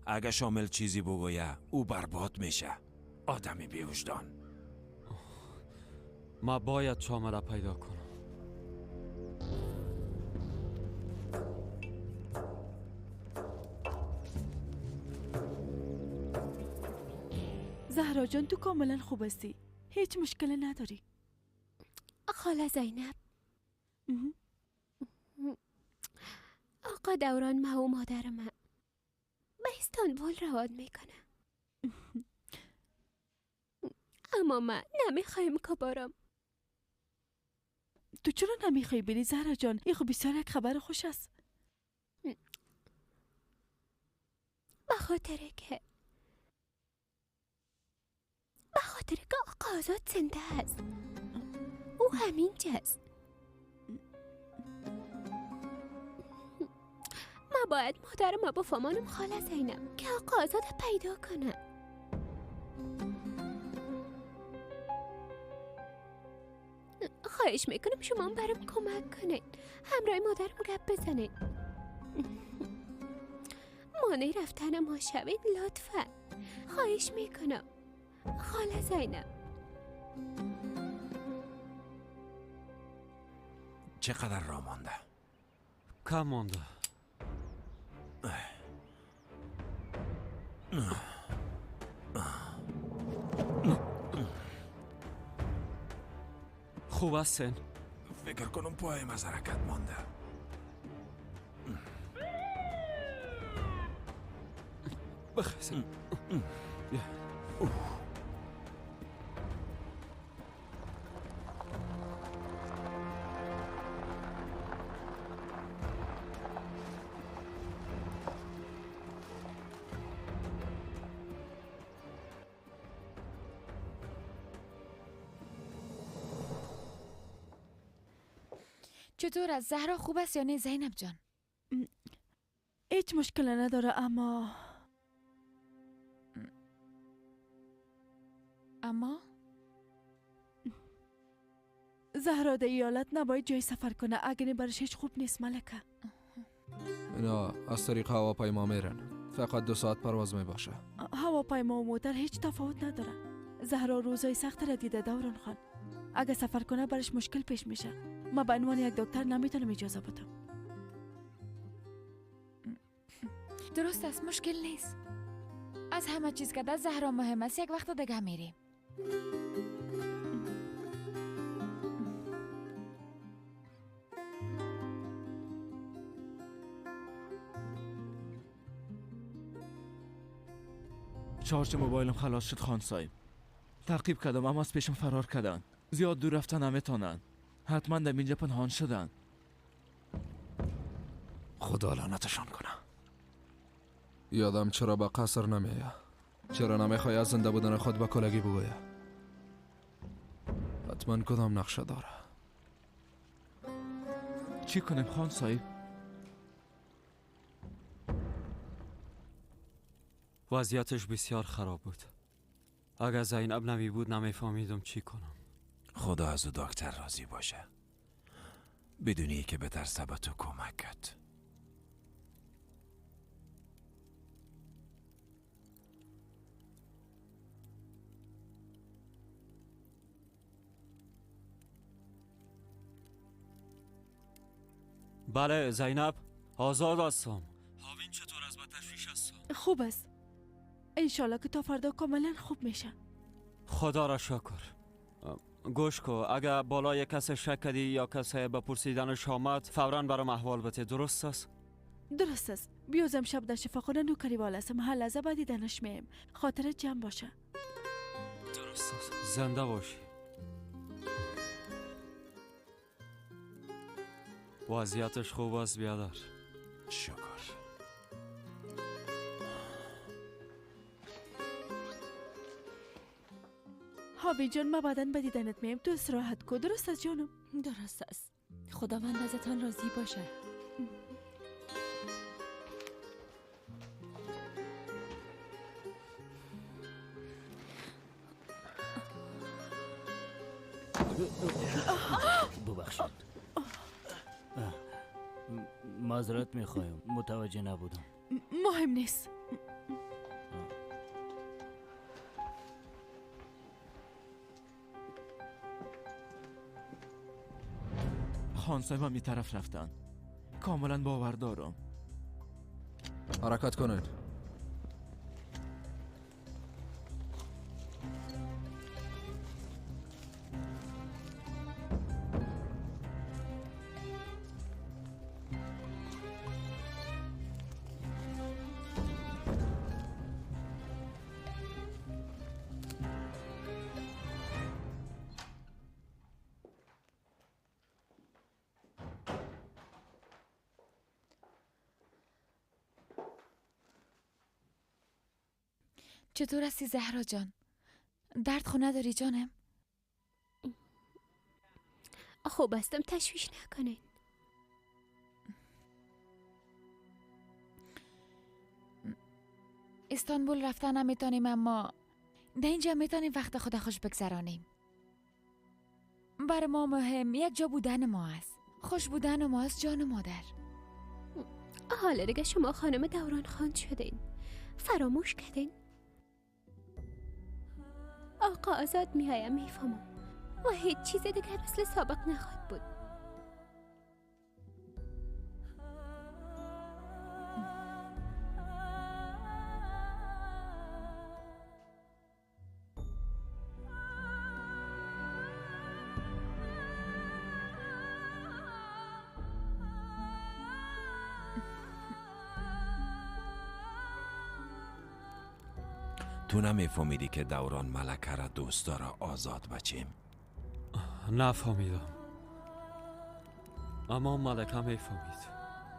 اگه شامل چیزی بگویه او برباد میشه. آدمی بیوجدان. ما باید شامل پیدا کنم. زهرا جان تو کاملا خوب هستی، هیچ مشکل نداری. خاله زینب، آقا دوران ما و مادر من به استانبول روان میکنه، اما من نمیخوایم که برم. تو چرا نمیخوای بری زهرا جان؟ این خب بسیار یک خبر خوش است. به خاطر که آقا آزاد زنده است. او همینجاست. ما باید مادرم بفهمانم خاله زینب که آقا آزاد پیدا کنه. خواهش میکنم شما برام کمک کنید، همراه مادرم گپ بزنید. مانع رفتن ما شوید لطفا. خواهش میکنم خاله زینب. چقدر راه مانده؟ کم مانده. خوب هستن؟ فکر کنم پایم از حرکت مانده. بخیزم. چطور از زهرا خوب است یا نه زینب جان؟ هیچ مشکل نداره، اما زهرا در ایالت نباید جای سفر کنه، اگه برش هیچ خوب نیست ملکه. اینا از طریق هواپیما میرن، فقط 2 ساعت پرواز میباشه. هواپیما و موتر هیچ تفاوت نداره. زهرا روزای سخت را دیده دوران خان، اگه سفر کنه برش مشکل پیش میشه. ما به عنوان یک دکتر نمیتونم اجازه بدم. درست است، مشکل نیست. از همه چیز که در زهرا مهم است. یک وقت دیگه میریم. شارژ موبایلم خلاص شد خان صاحب. تعقیب کردم اما از پیشم فرار کردن. زیاد دور رفتن نمیتونن. حتما در اینجا پنهان شدن. خدا لعنتشان کنه. یادم چرا به قصر نمیایه؟ چرا نمیخوای از زنده بودن خود به کلگی بگویه؟ حتما کدام نقشه داره. چی کنیم خان صاحب؟ وضعیتش بسیار خراب بود. اگر زینب نمی بود نمیفهمیدم چی کنم. خدا از او دکتر راضی باشه. بدونی که بترسه به تو کمک کرد. بله زینب، آزاد هستم. هاوین چطور از به تشویش هستم؟ خوب است. انشالله که تا فردا کاملا خوب میشه. خدا را شکر. گوش کو، اگر بالای کسی شک کردی یا کسی به پرسیدنش آمد فوراً برام احوال بده. درست است؟ درست است. بیوزم شب در شفاخانه نوکری والا هستم. هر لحظه بعد دیدنش میم. خاطرت جمع باشه. درست است. زنده باشی. وضعیتش خوب است بیادر. شکر. هاوی جان، ما بعداً به دیدنت میم. تو استراحت کو. درست است جانم؟ درست است. خداوند ازتان راضی باشه. ببخشید، معذرت میخوایم، متوجه نبودم. مهم نیست. خان صاحب هم یه طرف رفتن. کاملا باور دارم. حرکت کنید. چطور هستی زهرا جان؟ درد خو نداری جانم؟ خوب هستم، تشویش نکنین. استانبول رفتن نمیتونیم، اما در اینجا میتونیم وقت خود خوش بگذرانیم. بر ما مهم یک جا بودن ما است، خوش بودن ما است جان مادر. حالا دیگه شما خانم دوران خان شدین، فراموش کردین. آقا آزاد میایم میفهمم و هیچ چیز دیگر مثل سابق نخواهد بود. تو نمیفهمیدی که دوران ملکه را دوست داره آزاد بچیم؟ نفهمیدم، اما ملکه میفهمید.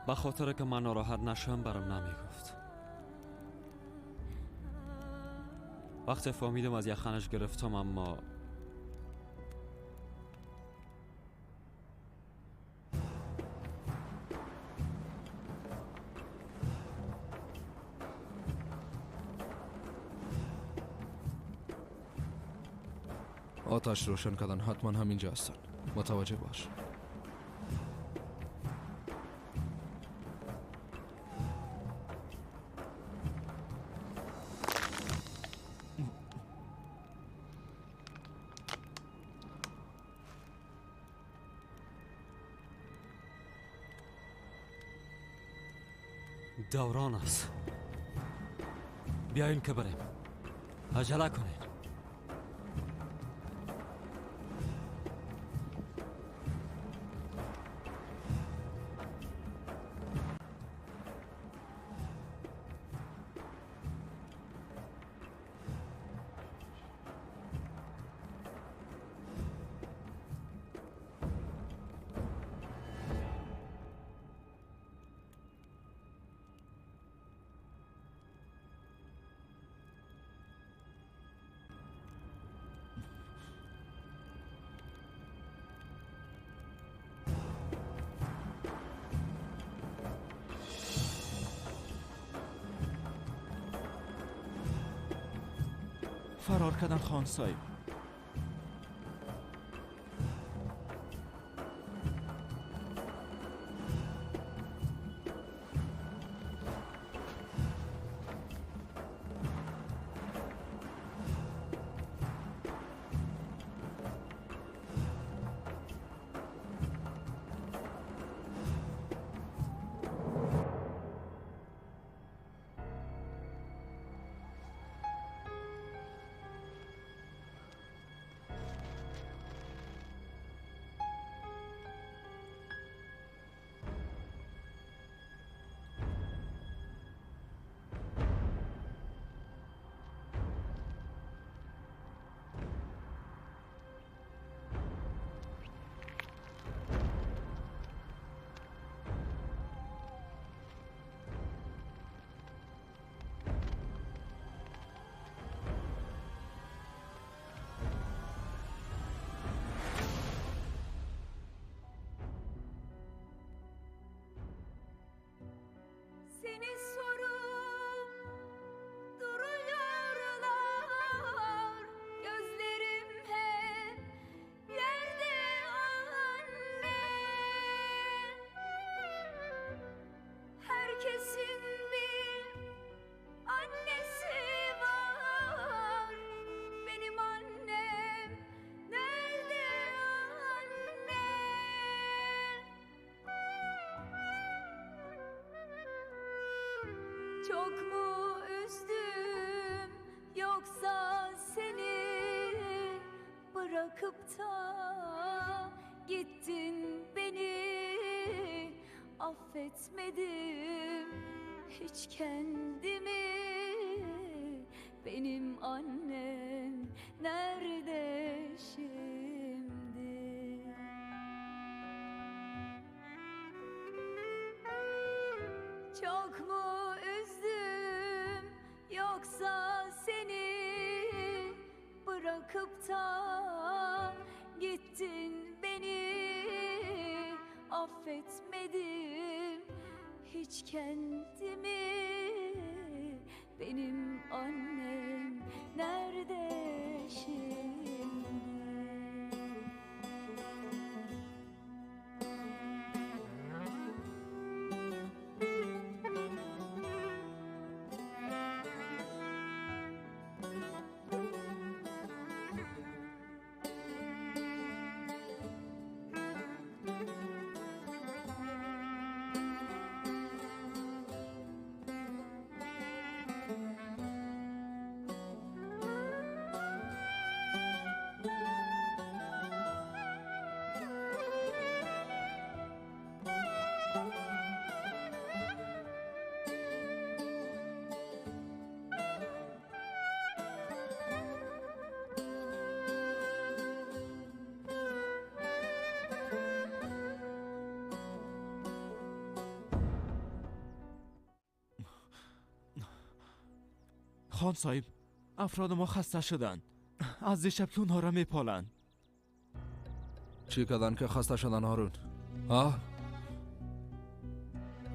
به خاطر که من ناراحت نشم برام نمیگفت. وقتی فهمیدم از یخنش گرفتم، اما آتش روشن کردن حتما همینجا هستن. متوجه باش. دوران است. بیاین که بریم. عجله کنین. فرار کردن خان صاحب. Seni sorup duruyorlar, gözlerim hep yerde anne. Herkesin bir annesi var, benim annem nerede anne? Çok mu üzdüm yoksa seni, bırakıp da gittin beni, affetmedim hiç kendimi. Benim annem nerede şimdi? Çok mu üzdüm yoksa seni, bırakıp da gittin beni, affetmedim hiç kendimi. Benim annem nerede şimdi? خان صاحب، افراد ما خسته شدن. از دیشب که اونها را میپالند. چی کردن که خسته شدن هارون؟ ها؟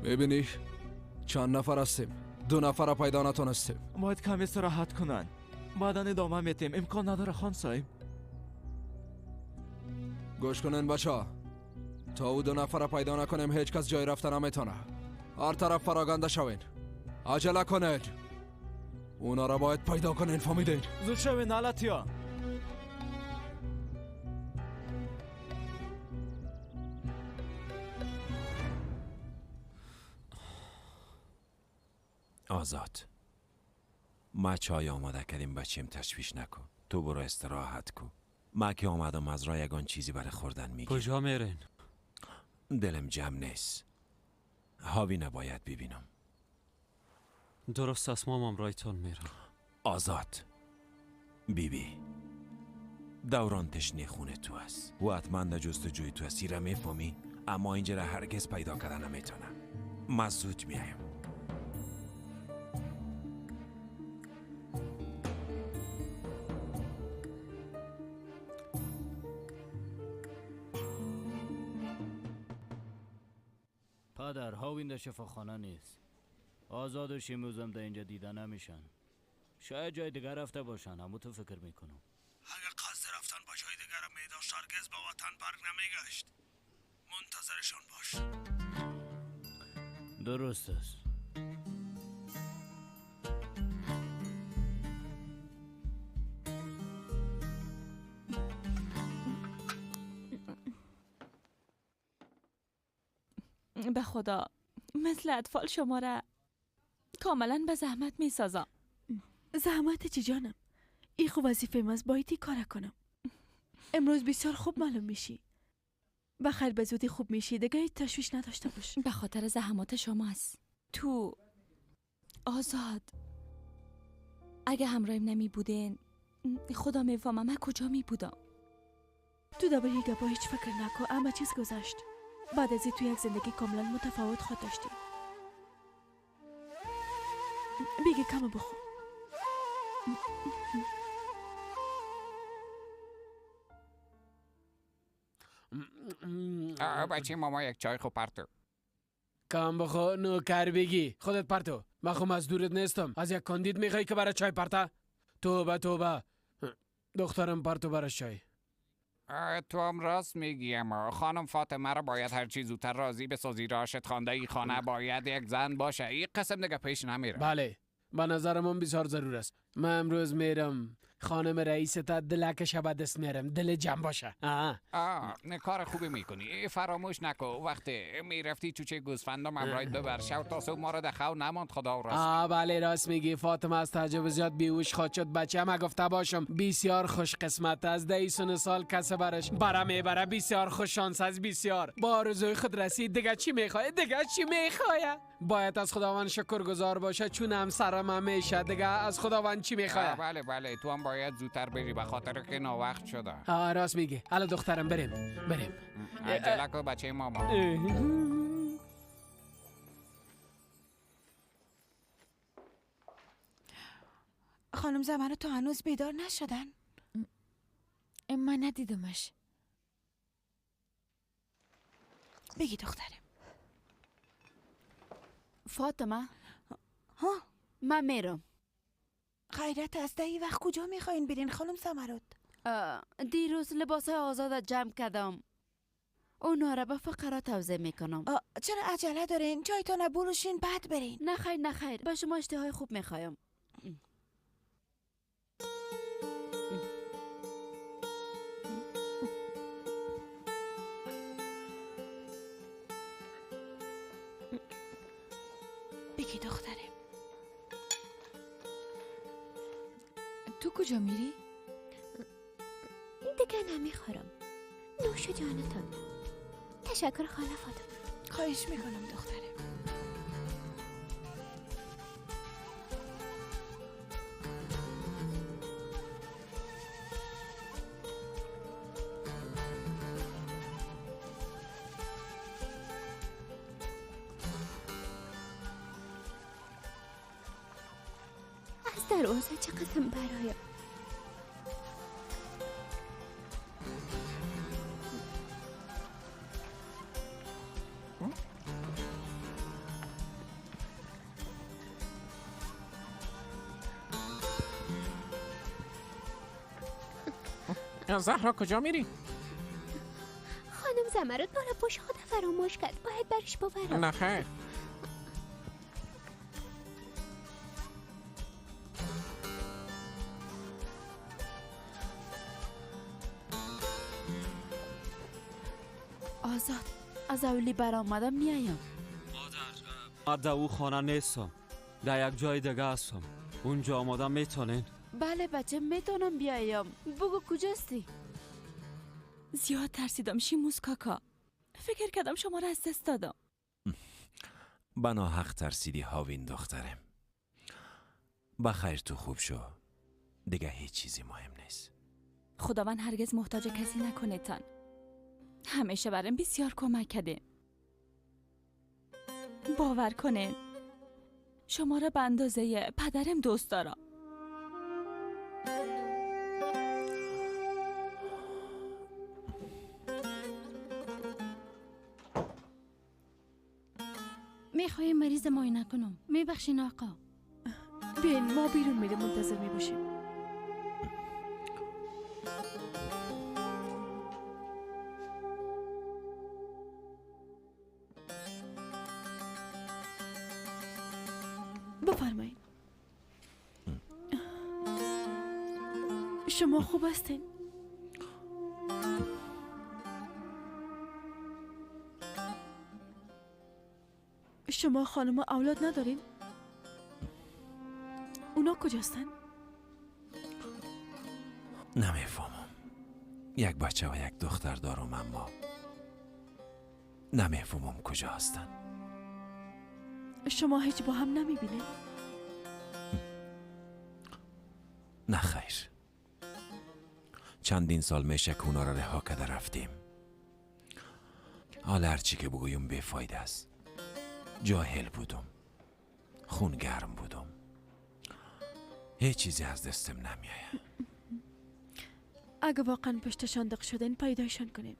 ببینی چند نفر هستیم، 2 نفر پیدا نتونستیم. باید کمی استراحت کنن، بعدا ادامه میتیم. امکان نداره خان صاحب. گوش کنن بچه، تا او 2 نفر پیدا نکنیم هیچ کس جای رفتن نمیتونه. هر طرف فراگنده شوین، عجله کنید. اونا را باید پیدا کنین، فهمیدین؟ زود شوین نالتیا. آزاد، ما چای آماده کردیم بچیم، تشویش نکن. تو برو استراحت کن. ما که آمدم از راه یگان چیزی برای خوردن میگیرم. کجا میرین؟ دلم جمع نیست. هاوی نباید ببینم. درست است، مامام رایتون میرم. آزاد، بی بی دوران تشنه خونه تو است و حتما در جستجوی تو است. را میفهمی؟ اما اینجا را هرگز پیدا کردن نمیتونم. ما زود میایم. پدر، هاوین در شفاخانه نیست. آزاد و شیموزم در اینجا دیده نمیشن. شاید جای دیگر رفته باشن، همو تو فکر میکنم. اگه قصد رفتن با جای دیگر می داشت هرگز به وطن برگ نمیگشت. منتظرشان باش. درست است. به خدا مثل اطفال شما را کاملا به زحمت می سازم. زحمت چی جانم؟ ای خوب وظیفه ماست، باید کار کنم. امروز بسیار خوب معلوم میشی. بخیر به زودی خوب میشی، دیگه هیچ تشویش نداشته باش. به خاطر زحمات شماست. تو آزاد اگه همراهیم نمی بودین خدا میفهمم من کجا می بودم. تو درباره گپا هیچ فکر نکن، اما چیز گذشت. بعد از این تو یک زندگی کاملا متفاوت خود داشتی. بگی کم بخور. بچه ماما یک چای خوب پرتو. کم بخو نوکر بگی خودت پرتو. من خو مزدورت نیستم. از یک کاندید میخوای که برای چای پرتا؟ توبه توبه. دخترم پرتو برای چای. تو هم راست میگی، اما خانم فاطمه را باید هرچی زودتر راضی بسازی. راشد خوانده ای خانه باید یک زن باشه. این قسم دیگه پیش نمیره. بله به نظر من بسیار ضرور است. من امروز میرم خانم رئیس تا دلکش به دست میرم، دل جمع باشه. کار خوبی میکنی. فراموش نکو وقتی میرفتی چوچه گوسفندم امرایت ببر شو تا صبح ما را دخو نماند. خدا راست. بله راست میگی. فاطمه از تعجب زیاد بیهوش خواهد شد. بچه هم گفته باشم بسیار خوش قسمت است. 10 سال کس برش بره میبره. بسیار خوش شانس است. بسیار با آرزوی خود رسید. دیگه چی میخواد؟ دیگه چی میخواد؟ باید از خداوند شکرگزار باشه چون همسرم همیشه. دیگه از خداوند چی میخواد؟ بله بله تو هم باید زودتر بری به خاطر که ناوقت شده. راست میگه. حالا دخترم بریم بریم. عجله کن بچه ماما. خانم زمانو تو هنوز بیدار نشدن؟ من ندیدمش. بگی دخترم. فاطمه ها من میرم. خیرت از ده وقت کجا میخواین برین خانم زمرد؟ دیروز لباس آزاد جمع کردم، اونا را به فقرا توزیع میکنم. چرا عجله دارین؟ چایتان بروشین بعد برین. نه خیر نه خیر، با شما اشتهای خوب میخوایم. بگی دختره. تو کجا میری؟ دیگه نمیخورم. نوش جانتان. تشکر خاله فاطمه. خواهش میکنم دختره. از دروازه چه قسم برایم. زهرا کجا میری؟ خانم زمرد بالا پشت خود فراموش کرد. باید برش ببرم. نه خیر. آزاد از اولی برآمدم میایم. مادر در او خانه نیستم، در یک جای دیگه هستم. اونجا آماده میتونین؟ بله بچه میتونم بیایم. بگو کجاستی؟ زیاد ترسیدم شیموس کاکا، فکر کردم شما را از دست دادم. بنا حق ترسیدی هاوین دخترم. بخیر تو خوب شو، دیگه هیچ چیزی مهم نیست. خداوند هرگز محتاج کسی نکنه تان. همیشه برام بسیار کمک کرده. باور کنه شما را به اندازه پدرم دوست دارم. میخوایم مریض معاینه کنم. میبخشین آقا. بیاین ما بیرون میریم، منتظر میباشیم. بفرمایید. شما خوب هستین؟ شما خانم و اولاد ندارین؟ اونا کجاستن؟ نمیفهمم. یک بچه و یک دختر دارم اما نمیفهمم کجا هستن. شما هیچ با هم نمیبینین؟ نه خیر. چندین سال میشه که اونا را رها کرده رفتیم. حالا هرچی که بگویم بیفایده است. جاهل بودم، خونگرم بودم، هیچ چیزی از دستم نمیآید. اگه واقعا پشتشان دق شدن پیدایشان کنین،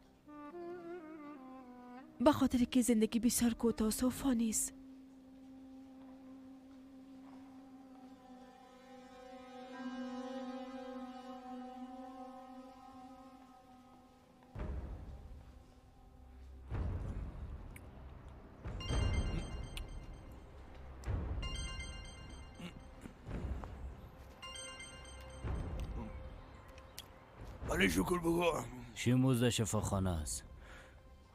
به خاطر که زندگی بسیار کوتاه و فانی است. شکر بگو. شیموز در شفاخانه است.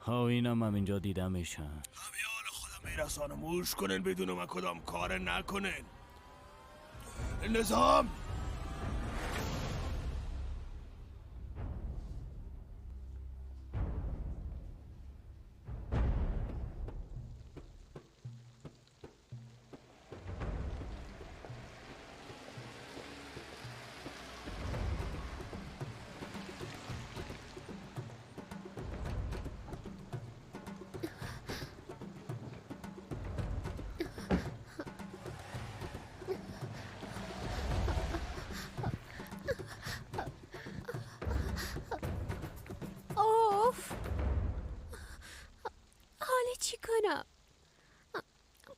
ها اینم هم اینجا دیده میشه. همه حال خودم میرسانم. اوش کنن بدون من کدام کار نکنن. نظام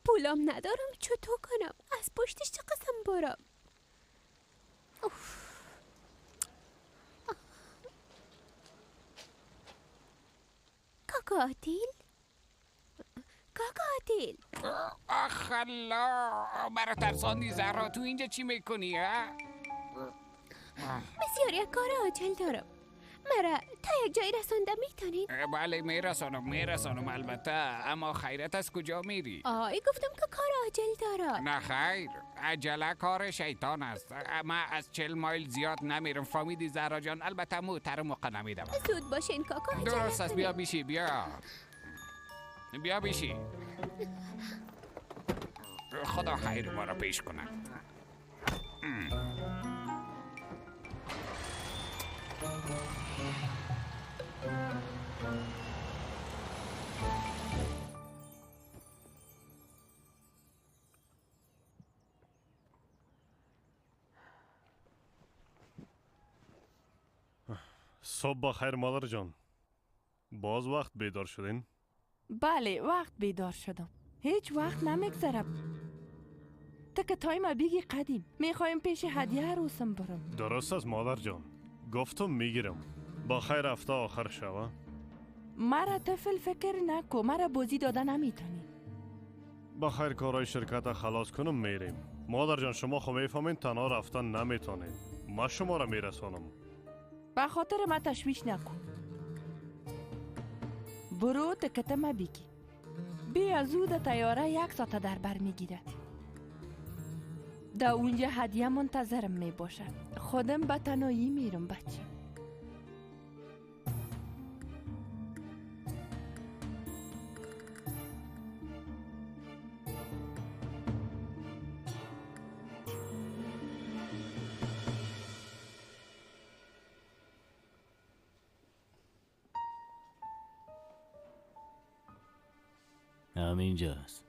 پولم ندارم، چطور کنم؟ از پشتش چه قسم برم؟ اوف. کاکا عادل، کاکا عادل. آخ الله، مرا ترساندی زهرا. تو اینجا چی میکنی؟ ها؟ بسیار یک کار عاجل دارم. مرا تا یک جایی رسانده میتونید؟ بله میرسانم البته، اما خیرت از کجا میری؟ آی گفتم که کار عاجل دارم. نه خیر، عجله کار شیطان است. اما از 40 مایل زیاد نمیرم، فهمیدی زهرا جان؟ البته موتر موقع نمیدم. زود باشین کاکا، عجله درست است. بیا بیشی، بیا بیشی. خدا خیر ما را پیش کنه. صبح بخیر مادر جان. باز وقت بیدار شدین؟ بله وقت بیدار شدم. هیچ وقت نمیگذرم. تا که تایم بیگی قدیم میخوایم پیش هدیه عروسم برم. درست است مادر جان، گفتم میگیرم. با خیر هفته آخر شوه. مرا طفل فکر نکو، مرا بازی داده نمیتونی. با خیر کارهای شرکت خلاص کنم میریم. مادر جان شما خو میفهمین تنها رفتن نمیتونین. ما شما را میرسانم. به خاطر ما تشویش نکن. برو تکت ما بگی. بیا زود تیاره 1 ساعت در بر میگیره. در اونجا هدیه منتظرم میباشه. خودم به تنهایی میرم بچه. همینجاست،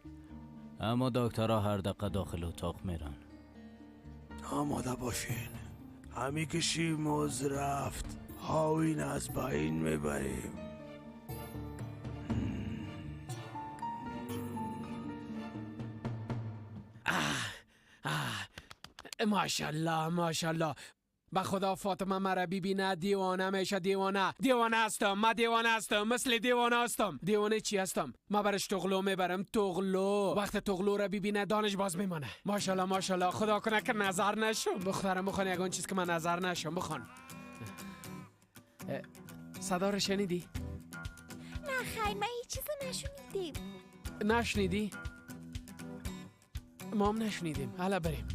اما دکترها هر دقیقه داخل اتاق میرن. آماده باشین، همی که شیموز رفت هاوین از بین میبریم. ماشاءالله ماشاءالله، به خدا فاطمه مرا ببینه دیوانه میشه. دیوانه دیوانه هستم من، دیوانه هستم، مثل دیوانه هستم. دیوانه چی هستم؟ من برش تغلو میبرم، تغلو. وقت تغلو را ببینه دانش باز میمانه. ماشاءالله ماشاءالله، خدا کنه که نظر نشم. بخورم بخوان یگان چیز که من نظر نشم. بخوان. صدا رو شنیدی؟ نه خیر، من هیچ چیز نشنیدیم. نشنیدی؟ ما هم نشنیدیم. حالا بریم.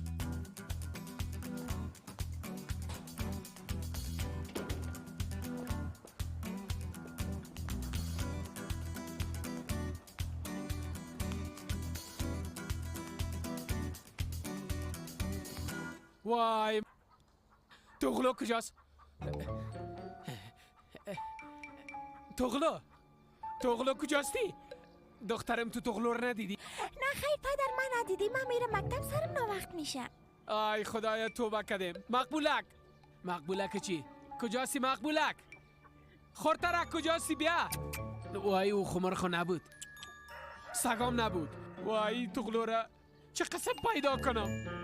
وای تغلو کجاست؟ تغلو تغلو کجاستی؟ دخترم تو تغلو رو ندیدی؟ نه خیر پدر، من ندیدی. من میرم مکتب، سرم ناوقت میشه. آی خدایا توبه کردیم. مقبولک مقبولک چی؟ کجاستی مقبولک؟ خورترک کجاستی؟ بیا. وای او خمر خو نبود، سگام نبود. وای تغلو را چه قسم پیدا کنم؟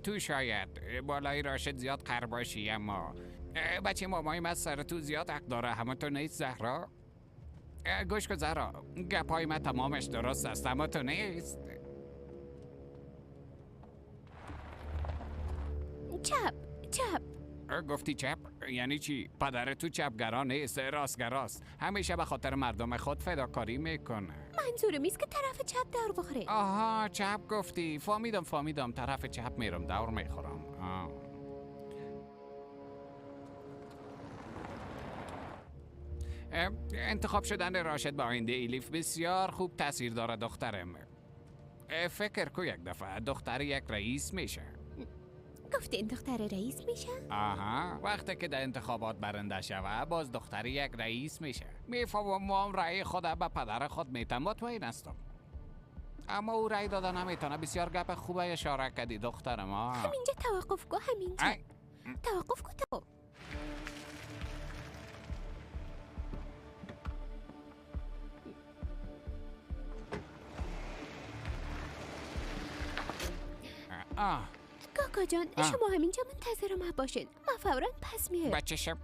تو شاید بالای راشد زیاد قر باشی، اما بچه مامای من سر تو زیاد حق داره. همه تو نیست زهرا؟ گوش کن زهرا، گپای من تمامش درست است، اما تو نیست. چپ چپ. گفتی چپ؟ یعنی چی؟ پدر تو چپگرا نیست، راستگراست. همیشه به خاطر مردم خود فداکاری میکنه. منظورم ایست که طرف چپ دور بخوره. آها چپ گفتی، فهمیدم فهمیدم. طرف چپ میرم دور میخورم. انتخاب شدن راشد به آینده ایلیف بسیار خوب تاثیر داره دخترم. فکر کو یک دفعه دختر یک رئیس میشه. گفتی این دختر رئیس میشه؟ آها، وقتی که در انتخابات برنده شوه باز دختر یک رئیس میشه. میفهمم ما هم رأی خود به پدر خود میتم، مطمئن هستم. اما او رأی داده نمیتونه. بسیار گپ خوبه اشاره کردی دخترم. همینجا توقف کو، همینجا توقف کو تو. کاکا جان شما همینجا منتظر ما باشین، ما فورا پس میایم. بچه شب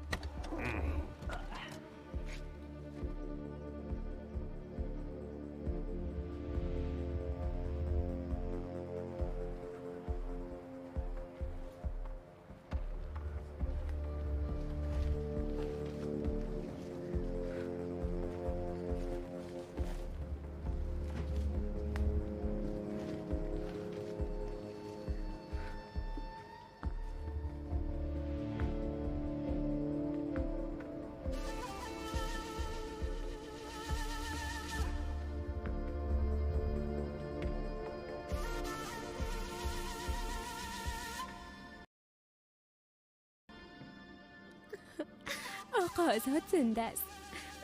آقا آزاد زنده است.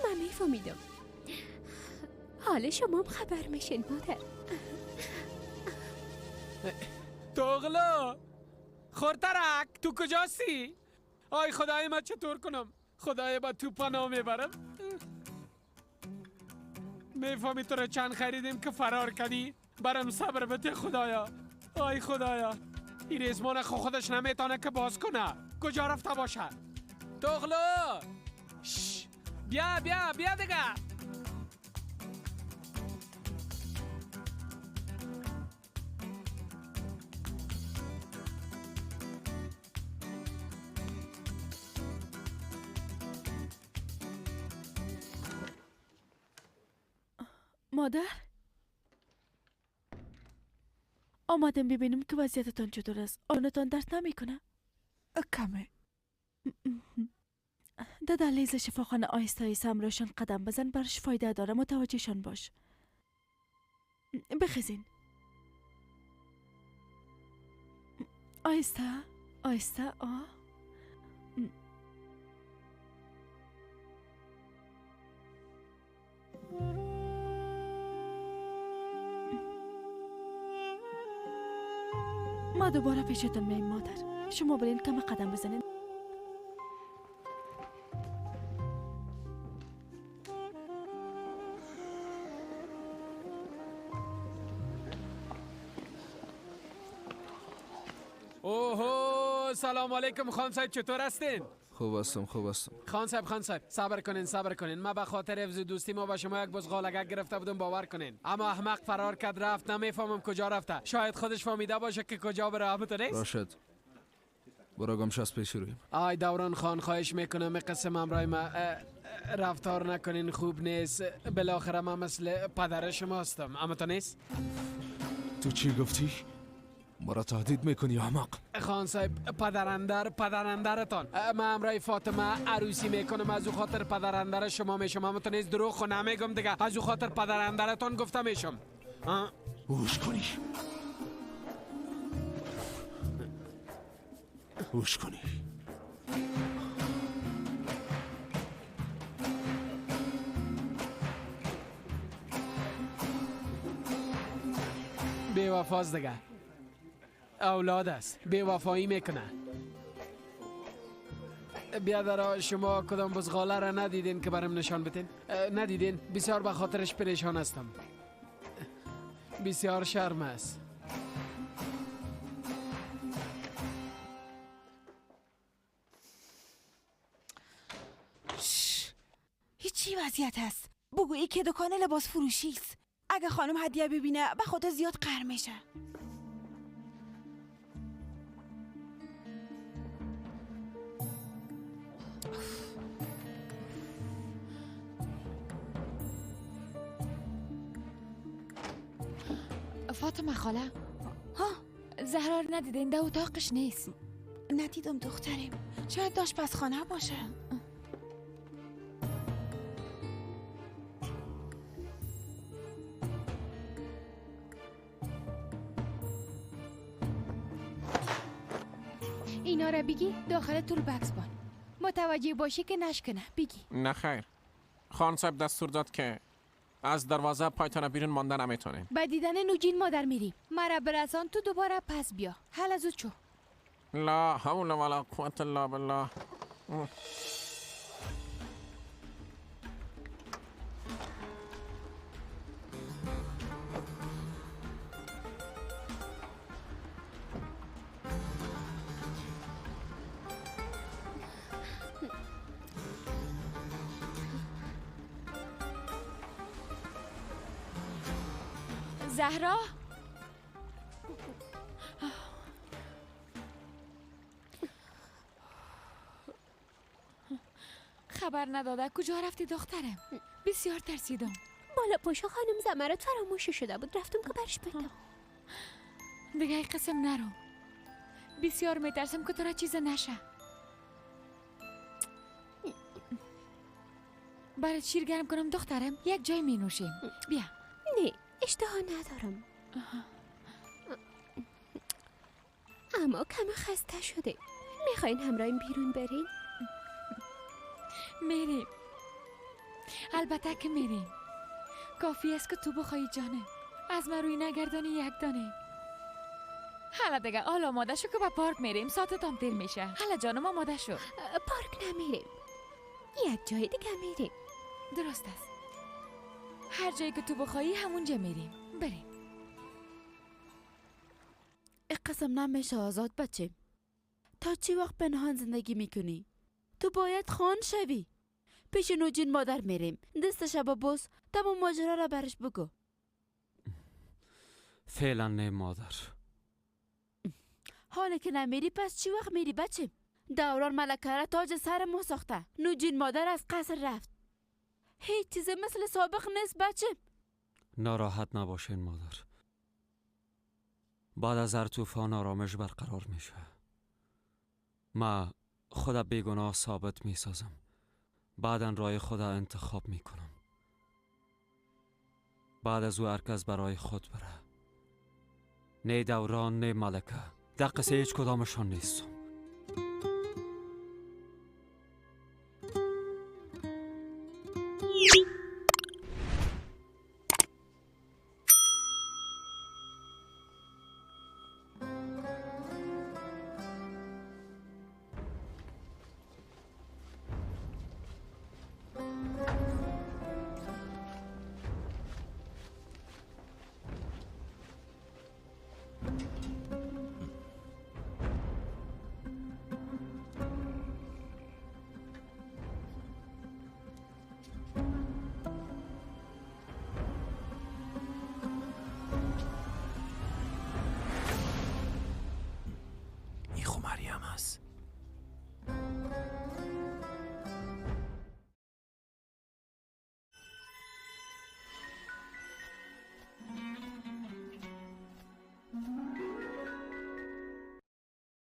من میفهمیدم. حال شما هم خبر میشین مادر. تغلو خورترک تو کجاستی؟ آی خدای من چطور کنم؟ خدای با تو پناه میبرم. میفهمی تو را چند خریدیم که فرار کردی؟ برم صبر بده خدایا. آی خدایا این ریزمان خودش نمیتونه که باز کنه. کجا رفته باشه؟ تغلو بیا بیا بیا دیگه. مادر آمدم ببینم که وضعیتتان چطور است. آنتان درد نمیکنه؟ کمه. در دهلیز شفاخانه آهسته آهسته همراهشان قدم بزن، برش فایده داره. متوجهشان باش. بخیزین آهسته آهسته. آه ما دوباره پیشتون میایم مادر. شما برین کم قدم بزنین. اوهو، سلام علیکم خان صاحب، چطور هستین؟ خوب هستم، خوب هستم. خان صاحب، خان صاحب، صبر کنین، صبر کنین. من به خاطر حفظ دوستی ما با شما یک بزغالگک گرفته بودم، باور کنین. اما احمق فرار کرد رفت، نمیفهمم کجا رفته. شاید خودش فهمیده باشه که کجا بره. نیست؟ راشد، برو گم شو از پیش رویم. آی دوران خان، خواهش میکنم قسم همراه ما رفتار نکنین، خوب نیست. بالاخره من مثل پدر شما هستم، اما تو نیست؟ تو چی گفتی؟ مرا تهدید میکنی احمق؟ خان صاحب، پدراندر پدراندرتان، من همراه فاطمه عروسی میکنم، از او خاطر پدراندر شما میشم. اما تو نیست دروغ خو نمیگم دیگه، از او خاطر پدراندرتان گفته میشم. هوش کنی، هوش کنی. بی وفاز دیگه، اولاد است، بی وفایی میکنه. بیادرها، شما کدام بزغاله را ندیدین که برم نشان بتین؟ ندیدین؟ بسیار به خاطرش پریشان هستم، بسیار شرم است. هیچی وضعیت هست. بگو ای که دکان لباس فروشی است. اگه خانم هدیه ببینه به خدا زیاد قهر میشه. فاطمه خاله، ها زهرا رو ندیدین؟ در اتاقش نیست. ندیدم دخترم، شاید داشت پس خانه باشه. اینا را بگی داخل تول بکس بان، متوجه باشی که نشکنه. بگی نه خیر، خان صاحب دستور داد که از دروازه پایتان بیرون مانده نمیتونین. به دیدن نوجین مادر میریم، مرا برسان تو دوباره پس بیا. حالا زود شو. لا حول ولا قوة الا بالله. زهرا، خبر نداده کجا رفتی دخترم؟ بسیار ترسیدم. بالا پاشا خانم زمرات فراموش شده بود، رفتم که برش بدم. دیگه ای قسم نرو، بسیار میترسم که تو را چیز نشه. برات شیر گرم کنم دخترم، یک جای می نوشیم. بیا. نه اشتها ندارم، اما کم خسته شده. میخواین همراهیم بیرون برین؟ میریم، البته که میریم. کافی است که تو بخوایی جانم، از من روی نگردانی یک دانه. حالا دیگه حالا آماده شو که به پارک میریم، ساعت هم دیر میشه. حالا جانم آماده شو. پارک نمیریم، یک جای دیگه میریم. درست است، هر جایی که تو بخوایی همونجا میریم. بریم. قسم نمیشه آزاد بچه. تا چی وقت پنهان زندگی میکنی؟ تو باید خان شوی. پیش نوجین مادر میریم، دست شب بوس، تمام ماجرا را برش بگو. فعلا نه مادر. حالا که نمیری پس چی وقت میری بچه؟ دوران ملکه را تاج سر ما ساخته. نوجین مادر از قصر رفت. هیچ چیز مثل سابق نیست بچه. ناراحت نباشین مادر. بعد از هر طوفان آرامش برقرار میشه. ما خدا بیگناه ثابت میسازم. بعدا رای خدا انتخاب میکنم. بعد از او هرکس برای خود بره. نه دوران نه ملکه، در قصه هیچ کدامشان نیستم. است.